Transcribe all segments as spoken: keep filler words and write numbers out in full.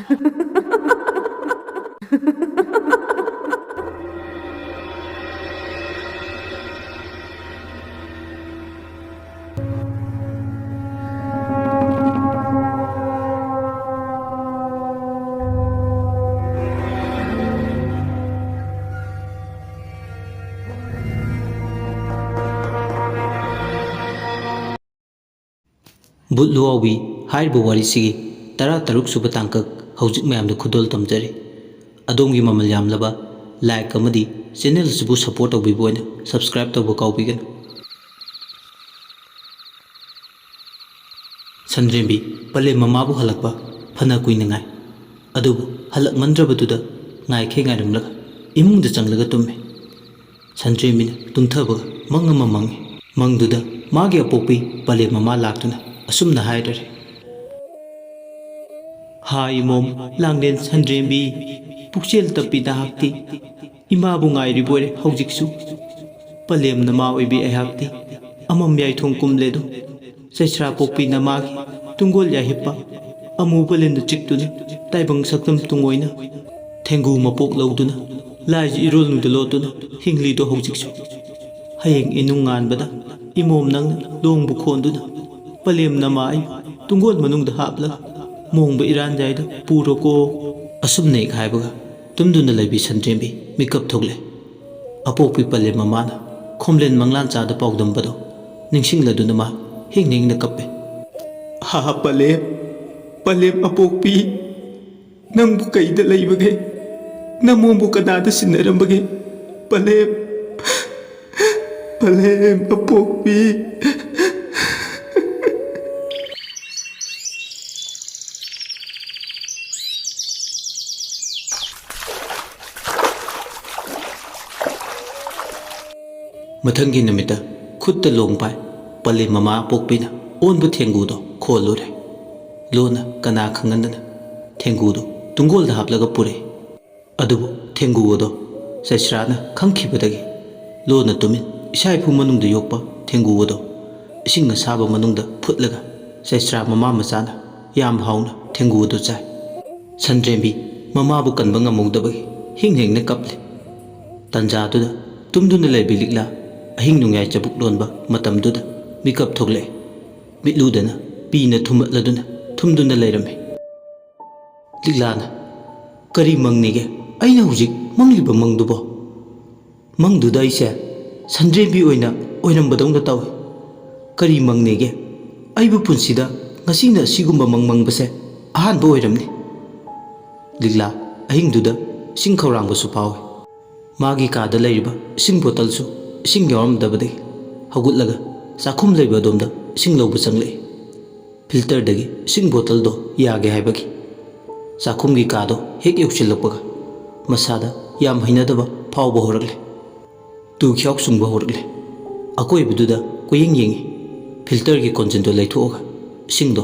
ꯕꯨꯠ ꯂꯨꯋꯥꯎꯕꯤ ꯍꯥꯏꯔꯤꯕ ꯋꯥꯔꯤꯁꯤꯒꯤ ꯇꯔꯥꯇꯔꯨꯛ ꯁꯨꯕ ꯇꯥꯡꯀꯛ ꯍꯧꯖꯤꯛ ꯃꯌꯥꯝꯗ ꯈꯨꯗꯣꯜ ꯇꯝꯖꯔꯤ꯫ ꯑꯗꯣꯝꯒꯤ ꯃꯃꯜ ꯌꯥꯝꯂꯕ like ꯑꯃꯗꯤ channel ꯑꯁꯤꯕꯨ support ꯇꯧꯕꯤꯕ ꯑꯣꯏꯅ subscribe ꯇꯧꯕ ꯀꯥꯎꯕꯤꯒꯅꯨ꯫ ꯁꯟꯗ꯭ꯔꯦꯝꯕꯤ ꯄꯂꯦꯝ ꯃꯃꯥꯕꯨ ꯍꯜꯂꯛꯄ ꯐꯅ ꯀꯨꯏꯅ ꯉꯥꯏ꯫ ꯑꯗꯨꯕꯨ ꯍꯜꯂꯛꯃꯟꯗ꯭ꯔꯕꯗꯨꯗ ꯉꯥꯏꯈꯩ ꯉꯥꯏꯔꯝꯂꯒ ꯏꯃꯨꯡꯗ ꯆꯪꯂꯒ ꯇꯨꯝꯃꯤ꯫ ꯁꯟꯗ꯭ꯔꯦꯝꯕꯤꯅ ꯇꯨꯝꯊꯕꯒ ꯃꯪ ꯑꯃ ꯃꯪꯉꯤ꯫ ꯃꯪꯗꯨꯗ ꯃꯥꯒꯤ ꯑꯄꯣꯛꯄꯤ ꯄꯂꯦꯝ ꯃꯃꯥ ꯂꯥꯛꯇꯨꯅ ꯑꯁꯨꯝꯅ ꯍꯥꯏꯔꯔꯦ, "ꯍꯥ ꯏꯃꯣꯝ ꯂꯥꯡꯂꯦꯟ ꯁꯟꯗ꯭ꯔꯦꯝꯕꯤ, ꯄꯨꯛꯆꯦꯜ ꯇꯞꯄꯤ ꯅꯍꯥꯛꯇꯤ꯫ ꯏꯃꯥꯕꯨ ꯉꯥꯏꯔꯤꯕꯣꯏꯔꯦ ꯍꯧꯖꯤꯛꯁꯨ꯫ ꯄꯂꯦꯝ ꯅꯃꯥ ꯑꯣꯏꯕꯤ ꯑꯩꯍꯥꯛꯇꯤ ꯑꯃꯝ ꯌꯥꯏꯊꯣꯡ ꯀꯨꯝꯂꯦꯗꯣ꯫ ꯆꯩꯁ꯭ꯔꯥ ꯄꯣꯛꯄꯤ ꯅꯃꯥꯒꯤ ꯇꯨꯡꯒꯣꯜ ꯌꯥꯏꯍꯤꯞꯄ ꯑꯃꯨꯕ ꯂꯤꯟꯅ ꯆꯤꯛꯇꯨꯅ ꯇꯥꯏꯕꯪ ꯁꯛꯇꯝ ꯇꯨꯡꯑꯣꯏꯅ ꯊꯦꯡꯒꯨ ꯃꯄꯣꯛ ꯂꯧꯗꯨꯅ ꯂꯥꯏꯒꯤ ꯏꯔꯣꯜꯅꯨꯡꯗ ꯂꯣꯠꯇꯨꯅ ꯍꯤꯡꯂꯤꯗꯣ ꯍꯧꯖꯤꯛꯁꯨ꯫ ꯍꯌꯦꯡ ꯏꯅꯨꯡ ꯉꯥꯟꯕꯗ ꯏꯃꯣꯝ ꯅꯪꯅ ꯂꯣꯡꯕꯨ ꯈꯣꯟꯗꯨꯅ ꯄꯂꯦꯝ ꯅꯃꯥ ꯑꯩ ꯇꯨꯡꯒꯣꯜ ꯃꯅꯨꯡꯗ ꯍꯥꯞꯂꯒ ꯃꯣꯡꯕ ꯏꯔꯥꯟꯖꯥꯏꯗ ꯄꯨꯔꯣꯀꯣ"꯫ ꯑꯁꯨꯝꯅ ꯍꯦꯛ ꯍꯥꯏꯕꯒ ꯇꯨꯝꯗꯨꯅ ꯂꯩꯕꯤ ꯁꯟꯗ꯭ꯔꯦꯝꯕꯤ ꯃꯤꯀꯞ ꯊꯣꯛꯂꯦ꯫ ꯑꯄꯣꯛꯄꯤ ꯄꯂꯦꯝ ꯃꯃꯥꯅ ꯈꯣꯝꯂꯦꯟ ꯃꯪꯂꯥꯟ ꯆꯥꯗ ꯄꯥꯎꯗꯝꯕꯗꯣ ꯅꯤꯡꯁꯤꯡꯂꯗꯨꯅ ꯃꯥ ꯍꯤꯡ ꯍꯤꯡꯅ ꯀꯞꯄꯦ꯫ "ꯍꯥ ꯄꯂꯦꯝ, ꯄꯂꯦꯝ ꯑꯄꯣꯛꯄꯤ, ꯅꯪꯕꯨ ꯀꯩꯗ ꯂꯩꯕꯒꯦ? ꯅꯃꯣꯝꯕꯨ ꯀꯅꯥꯗ ꯁꯤꯟꯅꯔꯝꯕꯒꯦ? ꯄꯂꯦꯝ, ꯄꯂꯦꯝ ꯑꯄꯣꯛꯄꯤ"꯫ ꯃꯊꯪꯒꯤ ꯅꯨꯃꯤꯠꯇ ꯈꯨꯠꯇ ꯂꯣꯡ ꯄꯥꯏ ꯄꯂꯦꯝ ꯃꯃꯥ ꯑꯄꯣꯛꯄꯤꯅ ꯑꯣꯟꯕ ꯊꯦꯡꯒꯨꯗꯣ ꯈꯣꯜꯂꯨꯔꯦ꯫ ꯂꯣꯟꯅ ꯀꯅꯥ ꯈꯪꯍꯟꯗꯅ ꯊꯦꯡꯒꯨꯗꯣ ꯇꯨꯡꯒꯣꯜꯗ ꯍꯥꯞꯂꯒ ꯄꯨꯔꯛꯏ꯫ ꯑꯗꯨꯕꯨ ꯊꯦꯡꯒꯨ ꯑꯗꯣ ꯆꯩꯁ꯭ꯔꯥꯅ ꯈꯪꯈꯤꯕꯗꯒꯤ ꯂꯣꯟꯅ ꯇꯨꯃꯤꯟ ꯏꯁꯥ ꯏꯐꯨ ꯃꯅꯨꯡꯗ ꯌꯣꯛꯄ ꯊꯦꯡꯒꯨ ꯑꯗꯣ ꯏꯁꯤꯡ ꯑꯁꯥꯕ ꯃꯅꯨꯡꯗ ꯐꯨꯠꯂꯒ ꯆꯩꯁ꯭ꯔꯥ ꯃꯃꯥ ꯃꯆꯥꯅ ꯌꯥꯝ ꯍꯥꯎꯅ ꯊꯦꯡꯒꯨ ꯑꯗꯨ ꯆꯥꯏ꯫ ꯁꯟꯗ꯭ꯔꯦꯝꯕꯤ ꯃꯃꯥꯕꯨ ꯀꯟꯕ ꯉꯝꯍꯧꯗꯕꯒꯤ ꯍꯤꯡ ꯍꯤꯡꯅ ꯀꯞꯂꯤ꯫ ꯇꯟꯖꯥꯗꯨꯗ ꯇꯨꯝꯗꯨꯅ ꯂꯩꯕꯤ ꯂꯤꯛꯂꯥ ꯑꯍꯤꯡ ꯅꯣꯡꯌꯥꯏ ꯆꯕꯨꯛ ꯂꯣꯟꯕ ꯃꯇꯝꯗꯨꯗ ꯃꯤꯀꯞ ꯊꯣꯛꯂꯛꯏ꯫ ꯃꯤꯠꯂꯨꯗꯅ ꯄꯤꯅ ꯊꯨꯝꯃꯠꯂꯗꯨꯅ ꯊꯨꯝꯗꯨꯅ ꯂꯩꯔꯝꯃꯤ꯫ ꯂꯤꯛꯂꯥꯅ, "ꯀꯔꯤ ꯃꯪꯅꯤꯒꯦ ꯑꯩꯅ ꯍꯧꯖꯤꯛ ꯃꯪꯂꯤꯕ ꯃꯪꯗꯨꯕꯣ? ꯃꯪꯗꯨꯗ ꯑꯩꯁꯦ ꯁꯟꯗ꯭ꯔꯦꯝꯕꯤ ꯑꯣꯏꯅ ꯑꯣꯏꯔꯝꯕꯗꯧꯅ ꯇꯧꯏ꯫ ꯀꯔꯤ ꯃꯪꯅꯤꯒꯦ? ꯑꯩꯕꯨ ꯄꯨꯟꯁꯤꯗ ꯉꯁꯤꯅ ꯑꯁꯤꯒꯨꯝꯕ ꯃꯪ ꯃꯪꯕꯁꯦ ꯑꯍꯥꯟꯕ ꯑꯣꯏꯔꯝꯅꯤ꯫" ꯂꯤꯛꯂꯥ ꯑꯍꯤꯡꯗꯨꯗ ꯏꯁꯤꯡ ꯈꯧꯔꯥꯡꯕꯁꯨ ꯐꯥꯎꯏ꯫ ꯃꯥꯒꯤ ꯀꯥꯗ ꯂꯩꯔꯤꯕ ꯏꯁꯤꯡ ꯕꯣꯇꯜꯁꯨ ꯏꯁꯤꯡ ꯌꯥꯎꯔꯝꯗꯕꯗꯒꯤ ꯍꯧꯒꯠꯂꯒ ꯆꯥꯛꯈꯨꯝ ꯂꯩꯕ ꯑꯗꯣꯝꯗ ꯏꯁꯤꯡ ꯂꯧꯕ ꯆꯪꯂꯛꯏ꯫ ꯐꯤꯜꯇꯔꯗꯒꯤ ꯏꯁꯤꯡ ꯕꯣꯇꯜꯗꯣ ꯌꯥꯒꯦ ꯍꯥꯏꯕꯒꯤ꯫ ꯆꯥꯛꯈꯨꯝꯒꯤ ꯀꯥꯗꯣ ꯍꯦꯛ ꯌꯧꯁꯤꯜꯂꯛꯄꯒ ꯃꯁꯥꯗ ꯌꯥꯝ ꯍꯩꯅꯗꯕ ꯐꯥꯎꯕ ꯍꯧꯔꯛꯂꯦ꯫ ꯇꯨ ꯈ꯭ꯌꯥꯎ ꯆꯨꯡꯕ ꯍꯧꯔꯛꯂꯦ꯫ ꯑꯀꯣꯏꯕꯗꯨꯗ ꯀꯣꯏꯌꯦꯡ ꯌꯦꯡꯉꯤ꯫ ꯐꯤꯜꯇꯔꯒꯤ ꯀꯣꯟꯖꯤꯟꯗꯣ ꯂꯩꯊꯣꯛꯑꯒ ꯏꯁꯤꯡꯗꯣ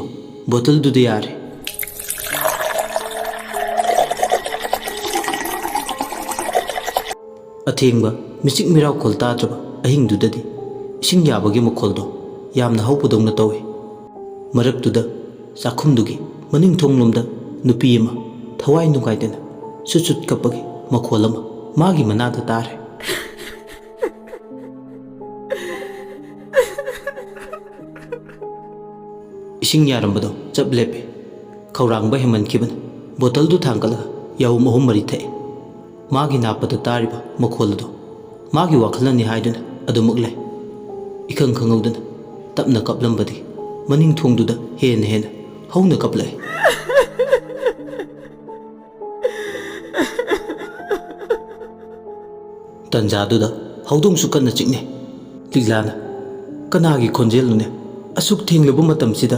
ꯕꯣꯇꯜꯗꯨꯗ ꯌꯥꯔꯦ꯫ ꯑꯊꯦꯡꯕ ꯃꯤꯆꯤꯛ ꯃꯤꯔꯥꯎꯈꯣꯜ ꯇꯥꯗ꯭ꯔꯕ ꯑꯍꯤꯡꯗꯨꯗꯗꯤ ꯏꯁꯤꯡ ꯌꯥꯕꯒꯤ ꯃꯈꯣꯜꯗꯣ ꯌꯥꯝꯅ ꯍꯧꯕꯗꯧꯅ ꯇꯧꯏ꯫ ꯃꯔꯛꯇꯨꯗ ꯆꯥꯛꯈꯨꯝꯗꯨꯒꯤ ꯃꯅꯤꯡ ꯊꯣꯡꯂꯣꯝꯗ ꯅꯨꯄꯤ ꯑꯃ ꯊꯋꯥꯏ ꯅꯨꯡꯉꯥꯏꯇꯅ ꯁꯨꯠ ꯁꯨꯠ ꯀꯞꯄꯒꯤ ꯃꯈꯣꯜ ꯑꯃ ꯃꯥꯒꯤ ꯃꯅꯥꯛꯇ ꯇꯥꯔꯦ꯫ ꯏꯁꯤꯡ ꯌꯥꯔꯝꯕꯗꯣ ꯆꯞ ꯂꯦꯞꯄꯦ꯫ ꯈꯧꯔꯥꯡꯕ ꯍꯦꯟꯃꯟꯈꯤꯕꯅ ꯕꯣꯇꯜꯗꯨ ꯊꯥꯡꯒꯠꯂꯒ ꯌꯥꯍꯨꯝ ꯑꯍꯨꯝ ꯃꯔꯤ ꯊꯛꯑꯦ꯫ ꯃꯥꯒꯤ ꯅꯥꯞꯄꯗ ꯇꯥꯔꯤꯕ ꯃꯈꯣꯜ ꯑꯗꯨ ꯃꯥꯒꯤ ꯋꯥꯈꯜꯅꯅꯤ ꯍꯥꯏꯗꯨꯅ ꯑꯗꯨꯃꯛ ꯂꯩ꯫ ꯏꯈꯪ ꯈꯪꯍꯧꯗꯅ ꯇꯞꯅ ꯀꯞꯂꯝꯕꯗꯤ ꯃꯅꯤꯡ ꯊꯣꯡꯗꯨꯗ ꯍꯦꯟꯅ ꯍꯦꯟꯅ ꯍꯧꯅ ꯀꯞꯂꯛꯏ꯫ ꯇꯟꯖꯥꯗꯨꯗ ꯍꯧꯗꯣꯡꯁꯨ ꯀꯟꯅ ꯆꯤꯛꯅꯩ꯫ ꯂꯤꯛꯂꯥꯅ, "ꯀꯅꯥꯒꯤ ꯈꯣꯟꯖꯦꯜꯅꯣꯅꯦ? ꯑꯁꯨꯛ ꯊꯦꯡꯂꯕ ꯃꯇꯝꯁꯤꯗ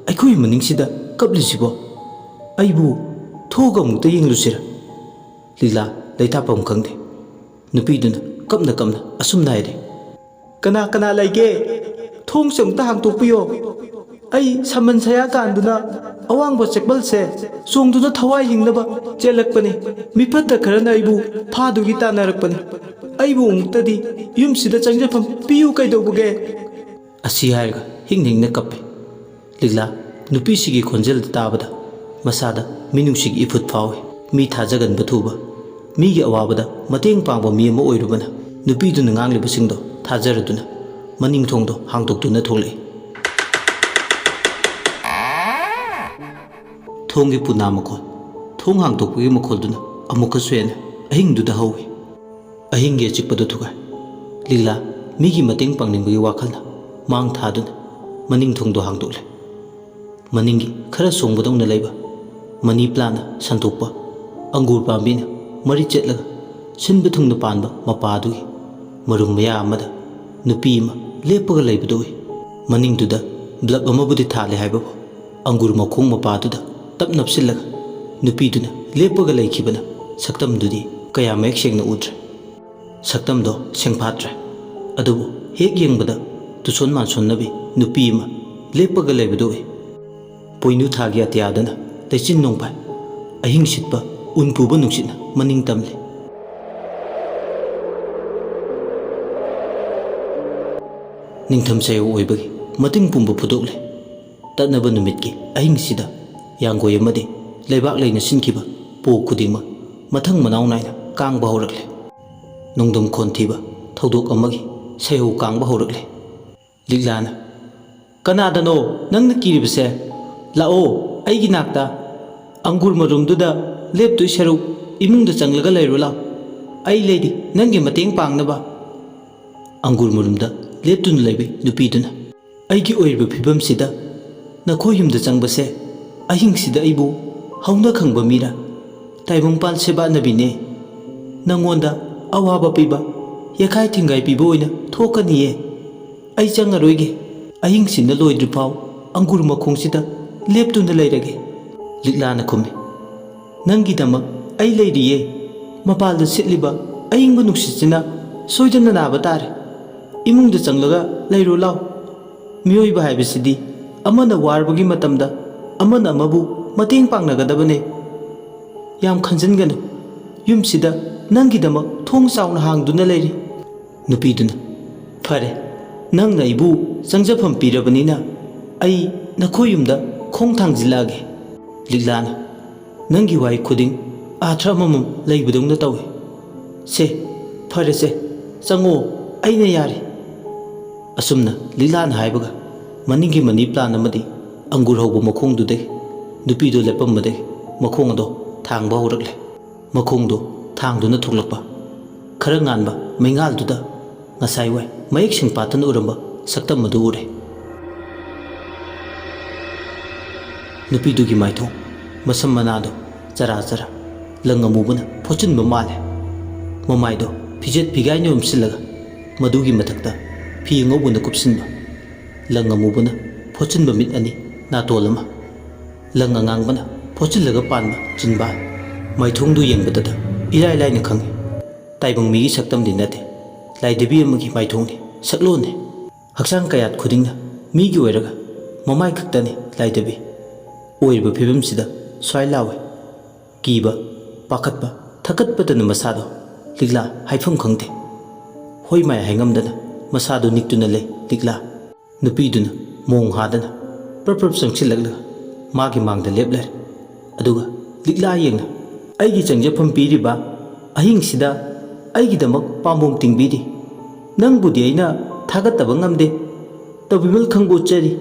ꯑꯩꯈꯣꯏ ꯃꯅꯤꯡꯁꯤꯗ ꯀꯞꯂꯤꯁꯤꯕꯣ? ꯑꯩꯕꯨ ꯊꯣꯛꯑꯒ ꯑꯃꯨꯛꯇ ꯌꯦꯡꯂꯨꯁꯤꯔ?" ꯂꯤꯛꯂꯥ ꯂꯩꯇꯥꯐꯝ ꯈꯪꯗꯦ꯫ ꯅꯨꯄꯤꯗꯨꯅ ꯀꯞꯅ ꯀꯞꯅ ꯑꯁꯨꯝꯅ ꯍꯥꯏꯔꯦ, "ꯀꯅꯥ ꯀꯅꯥ ꯂꯩꯒꯦ? ꯊꯣꯡꯁꯦ ꯑꯃꯨꯛꯇ ꯍꯥꯡꯇꯣꯛꯄꯤꯌꯣ꯫ ꯑꯩ ꯁꯃꯟ ꯁꯌꯥ ꯀꯥꯟꯗꯨꯅ ꯑꯋꯥꯡꯕ ꯆꯦꯛꯄꯜꯁꯦ ꯆꯣꯡꯗꯨꯅ ꯊꯋꯥꯏ ꯍꯤꯡꯅꯕ ꯆꯦꯜꯂꯛꯄꯅꯤ꯫ ꯃꯤꯐꯠꯇ ꯈꯔꯅ ꯑꯩꯕꯨ ꯐꯥꯗꯨꯒꯤ ꯇꯥꯟꯅꯔꯛꯄꯅꯤ꯫ ꯑꯩꯕꯨ ꯑꯃꯨꯛꯇꯗꯤ ꯌꯨꯝꯁꯤꯗ ꯆꯪꯖꯐꯝ ꯄꯤꯌꯨ ꯀꯩꯗꯧꯕꯒꯦ?" ꯑꯁꯤ ꯍꯥꯏꯔꯒ ꯍꯤꯡ ꯍꯤꯡꯅ ꯀꯞꯄꯦ꯫ ꯂꯤꯛꯂꯥ ꯅꯨꯄꯤꯁꯤꯒꯤ ꯈꯣꯟꯖꯦꯜꯗ ꯇꯥꯕꯗ ꯃꯁꯥꯗ ꯃꯤꯅꯨꯡꯁꯤꯒꯤ ꯏꯐꯨꯠ ꯐꯥꯎꯏ꯫ ꯃꯤ ꯊꯥꯖꯒꯟꯕ ꯊꯨꯕ, ꯃꯤꯒꯤ ꯑꯋꯥꯕꯗ ꯃꯇꯦꯡ ꯄꯥꯡꯕ ꯃꯤ ꯑꯃ ꯑꯣꯏꯔꯨꯕꯅ, ꯅꯨꯄꯤꯗꯨꯅ ꯉꯥꯡꯂꯤꯕꯁꯤꯡꯗꯣ ꯊꯥꯖꯔꯗꯨꯅ ꯃꯅꯤꯡ ꯊꯣꯡꯗꯣ ꯍꯥꯡꯗꯣꯛꯇꯨꯅ ꯊꯣꯛꯂꯛꯏ꯫ ꯊꯣꯡꯒꯤ ꯄꯨꯅꯥ ꯃꯈꯣꯜ, ꯊꯣꯡ ꯍꯥꯡꯗꯣꯛꯄꯒꯤ ꯃꯈꯣꯜꯗꯨꯅ ꯑꯃꯨꯛꯀꯁꯨ ꯍꯦꯟꯅ ꯑꯍꯤꯡꯗꯨꯗ ꯍꯧꯏ꯫ ꯑꯍꯤꯡꯒꯤ ꯑꯆꯤꯛꯄꯗꯨ ꯊꯨꯒꯥꯏ꯫ ꯂꯤꯛꯂꯥ ꯃꯤꯒꯤ ꯃꯇꯦꯡ ꯄꯥꯡꯅꯤꯡꯕꯒꯤ ꯋꯥꯈꯜꯅ ꯃꯥꯡ ꯊꯥꯗꯨꯅ ꯃꯅꯤꯡ ꯊꯣꯡꯗꯣ ꯍꯥꯡꯗꯣꯛꯂꯦ꯫ ꯃꯅꯤꯡꯒꯤ ꯈꯔ ꯁꯣꯡꯕꯗꯧꯅ ꯂꯩꯕ ꯃꯅꯤ ꯄ꯭ꯂꯥꯟꯅ ꯁꯟꯗꯣꯛꯄ ꯑꯪꯒꯨꯔ ꯄꯥꯝꯕꯤꯅ ꯃꯔꯤ ꯆꯠꯂꯒ ꯁꯤꯟꯕ ꯊꯨꯡꯅ ꯄꯥꯟꯕ ꯃꯄꯥꯗꯨꯒꯤ ꯃꯔꯨꯝ ꯃꯌꯥ ꯑꯃꯗ ꯅꯨꯄꯤ ꯑꯃ ꯂꯦꯞꯄꯒ ꯂꯩꯕꯗꯨ ꯎꯏ꯫ ꯃꯅꯤꯡꯗꯨꯗ ꯕ꯭ꯂꯕ ꯑꯃꯕꯨꯗꯤ ꯊꯥꯜꯂꯦ ꯍꯥꯏꯕꯕꯨ, ꯑꯪꯒꯨꯔ ꯃꯈꯣꯡ ꯃꯄꯥꯗꯨꯗ ꯇꯞ ꯅꯞꯁꯤꯜꯂꯒ ꯅꯨꯄꯤꯗꯨꯅ ꯂꯦꯞꯄꯒ ꯂꯩꯈꯤꯕꯅ ꯁꯛꯇꯝꯗꯨꯗꯤ ꯀꯌꯥ ꯃꯌꯦꯛ ꯁꯦꯡꯅ ꯎꯗ꯭ꯔꯦ꯫ ꯁꯛꯇꯝꯗꯣ ꯁꯦꯡꯐꯥꯠꯇ꯭ꯔꯦ, ꯑꯗꯨꯕꯨ ꯍꯦꯛ ꯌꯦꯡꯕꯗ ꯇꯨꯁꯣꯟ ꯃꯥꯟꯁꯣꯟꯅꯕꯤ ꯅꯨꯄꯤ ꯑꯃ ꯂꯦꯞꯄꯒ ꯂꯩꯕꯗꯨ ꯎꯏ꯫ ꯄꯣꯏꯅꯨ ꯊꯥꯒꯤ ꯑꯇꯤꯌꯥꯗꯨꯅ ꯂꯩꯆꯤꯟ ꯅꯣꯡꯐꯥꯏ, ꯑꯍꯤꯡ ꯁꯤꯠꯄ ꯎꯟ ꯄꯨꯕ ꯅꯨꯡꯁꯤꯠꯅ ꯃꯅꯤꯡ ꯇꯝꯂꯤ꯫ ꯅꯤꯡꯊꯝ ꯁꯌꯧ ꯑꯣꯏꯕꯒꯤ ꯃꯇꯤꯡ ꯄꯨꯝꯕ ꯐꯨꯗꯣꯛꯂꯦ꯫ ꯇꯠꯅꯕ ꯅꯨꯃꯤꯠꯀꯤ ꯑꯍꯤꯡꯁꯤꯗ ꯌꯥꯡꯒꯣꯏ ꯑꯃꯗꯤ ꯂꯩꯕꯥꯛ ꯂꯩꯅ ꯁꯤꯟꯈꯤꯕ ꯄꯣ ꯈꯨꯗꯤꯡꯃꯛ ꯃꯊꯪ ꯃꯅꯥꯎ ꯅꯥꯏꯅ ꯀꯥꯡꯕ ꯍꯧꯔꯛꯂꯦ꯫ ꯅꯣꯡꯗꯝ ꯈꯣꯟ ꯊꯤꯕ ꯊꯧꯗꯣꯛ ꯑꯃꯒꯤ ꯁꯩꯍꯧ ꯀꯥꯡꯕ ꯍꯧꯔꯛꯂꯦ꯫ ꯂꯤꯛꯂꯥꯅ, "ꯀꯅꯥꯗꯅꯣ ꯅꯪꯅ ꯀꯤꯔꯤꯕꯁꯦ? ꯂꯥꯛꯑꯣ ꯑꯩꯒꯤ ꯅꯥꯛꯇ꯫ ꯑꯪꯒꯨꯔ ꯃꯔꯨꯝꯗꯨꯗ ꯂꯦꯞꯇꯣꯏ ꯁꯔꯨꯛ ꯏꯃꯨꯡꯗ ꯆꯪꯂꯒ ꯂꯩꯔꯨ ꯂꯥꯎ꯫ ꯑꯩ ꯂꯩꯔꯤ ꯅꯪꯒꯤ ꯃꯇꯦꯡ ꯄꯥꯡꯅꯕ"꯫ ꯑꯪꯒꯨꯔ ꯃꯔꯨꯝꯗ ꯂꯦꯞꯇꯨꯅ ꯂꯩꯕꯤ ꯅꯨꯄꯤꯗꯨꯅ, "ꯑꯩꯒꯤ ꯑꯣꯏꯔꯤꯕ ꯐꯤꯕꯝꯁꯤꯗ ꯅꯈꯣꯏ ꯌꯨꯝꯗ ꯆꯪꯕꯁꯦ ꯑꯍꯤꯡꯁꯤꯗ ꯑꯩꯕꯨ ꯍꯧꯅ ꯈꯪꯕ ꯃꯤꯔꯥ? ꯇꯥꯏꯕꯪꯄꯥꯜ ꯁꯦꯕꯥꯅꯕꯤꯅꯦ꯫ ꯅꯪꯉꯣꯟꯗ ꯑꯋꯥꯕ ꯄꯤꯕ, ꯌꯦꯈꯥꯏ ꯊꯤꯡꯒꯥꯏ ꯄꯤꯕ ꯑꯣꯏꯅ ꯊꯣꯛꯀꯅꯤꯌꯦ꯫ ꯑꯩ ꯆꯪꯉꯔꯣꯏꯒꯦ꯫ ꯑꯍꯤꯡꯁꯤꯅ ꯂꯣꯏꯗ꯭ꯔꯤꯐꯥꯎ ꯑꯪꯒꯨꯔ ꯃꯈꯣꯡꯁꯤꯗ ꯂꯦꯞꯇꯨꯅ ꯂꯩꯔꯒꯦ"꯫ ꯂꯤꯛꯂꯥꯅ ꯈꯨꯝꯃꯤ, "ꯅꯪꯒꯤꯗꯃꯛ ꯑꯩ ꯂꯩꯔꯤꯌꯦ꯫ ꯃꯄꯥꯜꯗ ꯁꯤꯠꯂꯤꯕ ꯑꯏꯪꯕ ꯅꯨꯡꯁꯤꯠꯁꯤꯅ ꯁꯣꯏꯗꯅ ꯅꯥꯕ ꯇꯥꯔꯦ꯫ ꯏꯃꯨꯡꯗ ꯆꯪꯂꯒ ꯂꯩꯔꯣ ꯂꯥꯎ꯫ ꯃꯤꯑꯣꯏꯕ ꯍꯥꯏꯕꯁꯤꯗꯤ ꯑꯃꯅ ꯋꯥꯔꯕꯒꯤ ꯃꯇꯝꯗ ꯑꯃꯅ ꯑꯃꯕꯨ ꯃꯇꯦꯡ ꯄꯥꯡꯅꯒꯗꯕꯅꯦ꯫ ꯌꯥꯝ ꯈꯟꯖꯤꯟꯒꯅꯨ꯫ ꯌꯨꯝꯁꯤꯗ ꯅꯪꯒꯤꯗꯃꯛ ꯊꯣꯡ ꯆꯥꯎꯅ ꯍꯥꯡꯗꯨꯅ ꯂꯩꯔꯤ"꯫ ꯅꯨꯄꯤꯗꯨꯅ, "ꯐꯔꯦ, ꯅꯪꯅ ꯑꯩꯕꯨ ꯆꯪꯖꯐꯝ ꯄꯤꯔꯕꯅꯤꯅ ꯑꯩ ꯅꯈꯣꯏ ꯌꯨꯝꯗ ꯈꯣꯡ ꯊꯥꯡꯖꯤꯜꯂꯛꯑꯒꯦ"꯫ ꯂꯤꯛꯂꯥꯅ, "ꯅꯪꯒꯤ ꯋꯥꯍꯩ ꯈꯨꯗꯤꯡ ꯑꯥꯊ꯭ꯔ ꯑꯃꯃꯝ ꯂꯩꯕꯗꯧꯅ ꯇꯧꯏ꯫ ꯁꯦ, ꯐꯔꯦꯁꯦ, ꯆꯪꯉꯣ, ꯑꯩꯅ ꯌꯥꯔꯦ꯫" ꯑꯁꯨꯝꯅ ꯂꯤꯛꯂꯥꯅ ꯍꯥꯏꯕꯒ ꯃꯅꯤꯡꯒꯤ ꯃꯅꯤ ꯄ꯭ꯂꯥꯟ ꯑꯃꯗꯤ ꯑꯪꯒꯨꯔ ꯍꯧꯕ ꯃꯈꯣꯡꯗꯨꯗꯒꯤ ꯅꯨꯄꯤꯗꯨ ꯂꯦꯞꯄꯝꯕꯗꯒꯤ ꯃꯈꯣꯡ ꯑꯗꯣ ꯊꯥꯡꯕ ꯍꯧꯔꯛꯂꯦ꯫ ꯃꯈꯣꯡꯗꯣ ꯊꯥꯡꯗꯨꯅ ꯊꯣꯛꯂꯛꯄ ꯈꯔ ꯉꯥꯟꯕ ꯃꯩꯉꯥꯜꯗꯨꯗ ꯉꯁꯥꯏ ꯋꯥꯏ ꯃꯌꯦꯛ ꯁꯦꯡ ꯄꯥꯠꯇꯅ ꯎꯔꯝꯕ ꯁꯛꯇꯝ ꯑꯗꯨ ꯎꯔꯦ꯫ ꯅꯨꯄꯤꯗꯨꯒꯤ ꯃꯥꯏꯊꯣꯡ, ꯃꯁꯝ ꯃꯅꯥꯗꯣ ꯆꯔꯥ ꯆꯔꯥ ꯂꯪ ꯑꯃꯨꯕꯅ ꯐꯣꯠꯆꯤꯟꯕ ꯃꯥꯜꯂꯦ꯫ ꯃꯃꯥꯏꯗꯣ ꯐꯤꯖꯦꯠ ꯐꯤꯒꯥꯏꯅ ꯌꯣꯝꯁꯤꯜꯂꯒ ꯃꯗꯨꯒꯤ ꯃꯊꯛꯇ ꯐꯤ ꯑꯉꯧꯕꯅ ꯀꯨꯞꯁꯤꯟꯕ, ꯂꯪ ꯑꯃꯨꯕꯅ ꯐꯣꯠꯆꯤꯟꯕ ꯃꯤꯠ ꯑꯅꯤ, ꯅꯥꯇꯣꯟ ꯑꯃ, ꯂꯪ ꯑꯉꯥꯡꯕꯅ ꯐꯣꯠꯆꯤꯜꯂꯒ ꯄꯥꯟꯕ ꯆꯤꯟꯕꯥꯜ꯫ ꯃꯥꯏꯊꯣꯡꯗꯨ ꯌꯦꯡꯕꯗꯗ ꯏꯔꯥꯏ ꯂꯥꯏꯅ ꯈꯪꯏ꯫ ꯇꯥꯏꯕꯪ ꯃꯤꯒꯤ ꯁꯛꯇꯝꯗꯤ ꯅꯠꯇꯦ꯫ ꯂꯥꯏꯙꯕꯤ ꯑꯃꯒꯤ ꯃꯥꯏꯊꯣꯡꯅꯤ, ꯁꯛꯂꯣꯟꯅꯤ꯫ ꯍꯛꯆꯥꯡ ꯀꯌꯥꯠ ꯈꯨꯗꯤꯡꯅ ꯃꯤꯒꯤ ꯑꯣꯏꯔꯒ ꯃꯃꯥꯏ ꯈꯛꯇꯅꯤ ꯂꯥꯏꯙꯕꯤ꯫ ꯑꯣꯏꯔꯤꯕ ꯐꯤꯕꯝꯁꯤꯗ ꯁ꯭ꯋꯥꯏ ꯂꯥꯎꯏ꯫ ꯀꯤꯕ, ꯄꯥꯈꯠꯄ, ꯊꯛꯀꯠꯄꯇꯅ ꯃꯁꯥꯗꯣ ꯂꯤꯛꯂꯥ ꯍꯥꯏꯐꯝ ꯈꯪꯗꯦ꯫ ꯍꯣꯏ ꯃꯥꯏ ꯍꯥꯏꯉꯝꯗꯅ ꯃꯁꯥꯗꯣ ꯅꯤꯛꯇꯨꯅ ꯂꯩ ꯂꯤꯛꯂꯥ꯫ ꯅꯨꯄꯤꯗꯨꯅ ꯃꯣꯡ ꯍꯥꯗꯅ ꯄ꯭ꯔꯞ ꯄ꯭ꯔꯞ ꯆꯪꯁꯤꯜꯂꯛꯂꯒ ꯃꯥꯒꯤ ꯃꯥꯡꯗ ꯂꯦꯞꯂꯔꯦ꯫ ꯑꯗꯨꯒ ꯂꯤꯛꯂꯥ ꯌꯦꯡꯅ, "ꯑꯩꯒꯤ ꯆꯪꯖꯐꯝ ꯄꯤꯔꯤꯕ ꯑꯍꯤꯡꯁꯤꯗ ꯑꯩꯒꯤꯗꯃꯛ ꯄꯥꯝꯕꯣꯝ ꯇꯤꯡꯕꯤꯔꯤ꯫ ꯅꯪꯕꯨꯗꯤ ꯑꯩꯅ ꯊꯥꯒꯠꯇꯕ ꯉꯝꯗꯦ꯫ ꯇꯧꯕꯤꯃꯜ ꯈꯪꯕ ꯎꯠꯆꯔꯤ꯫"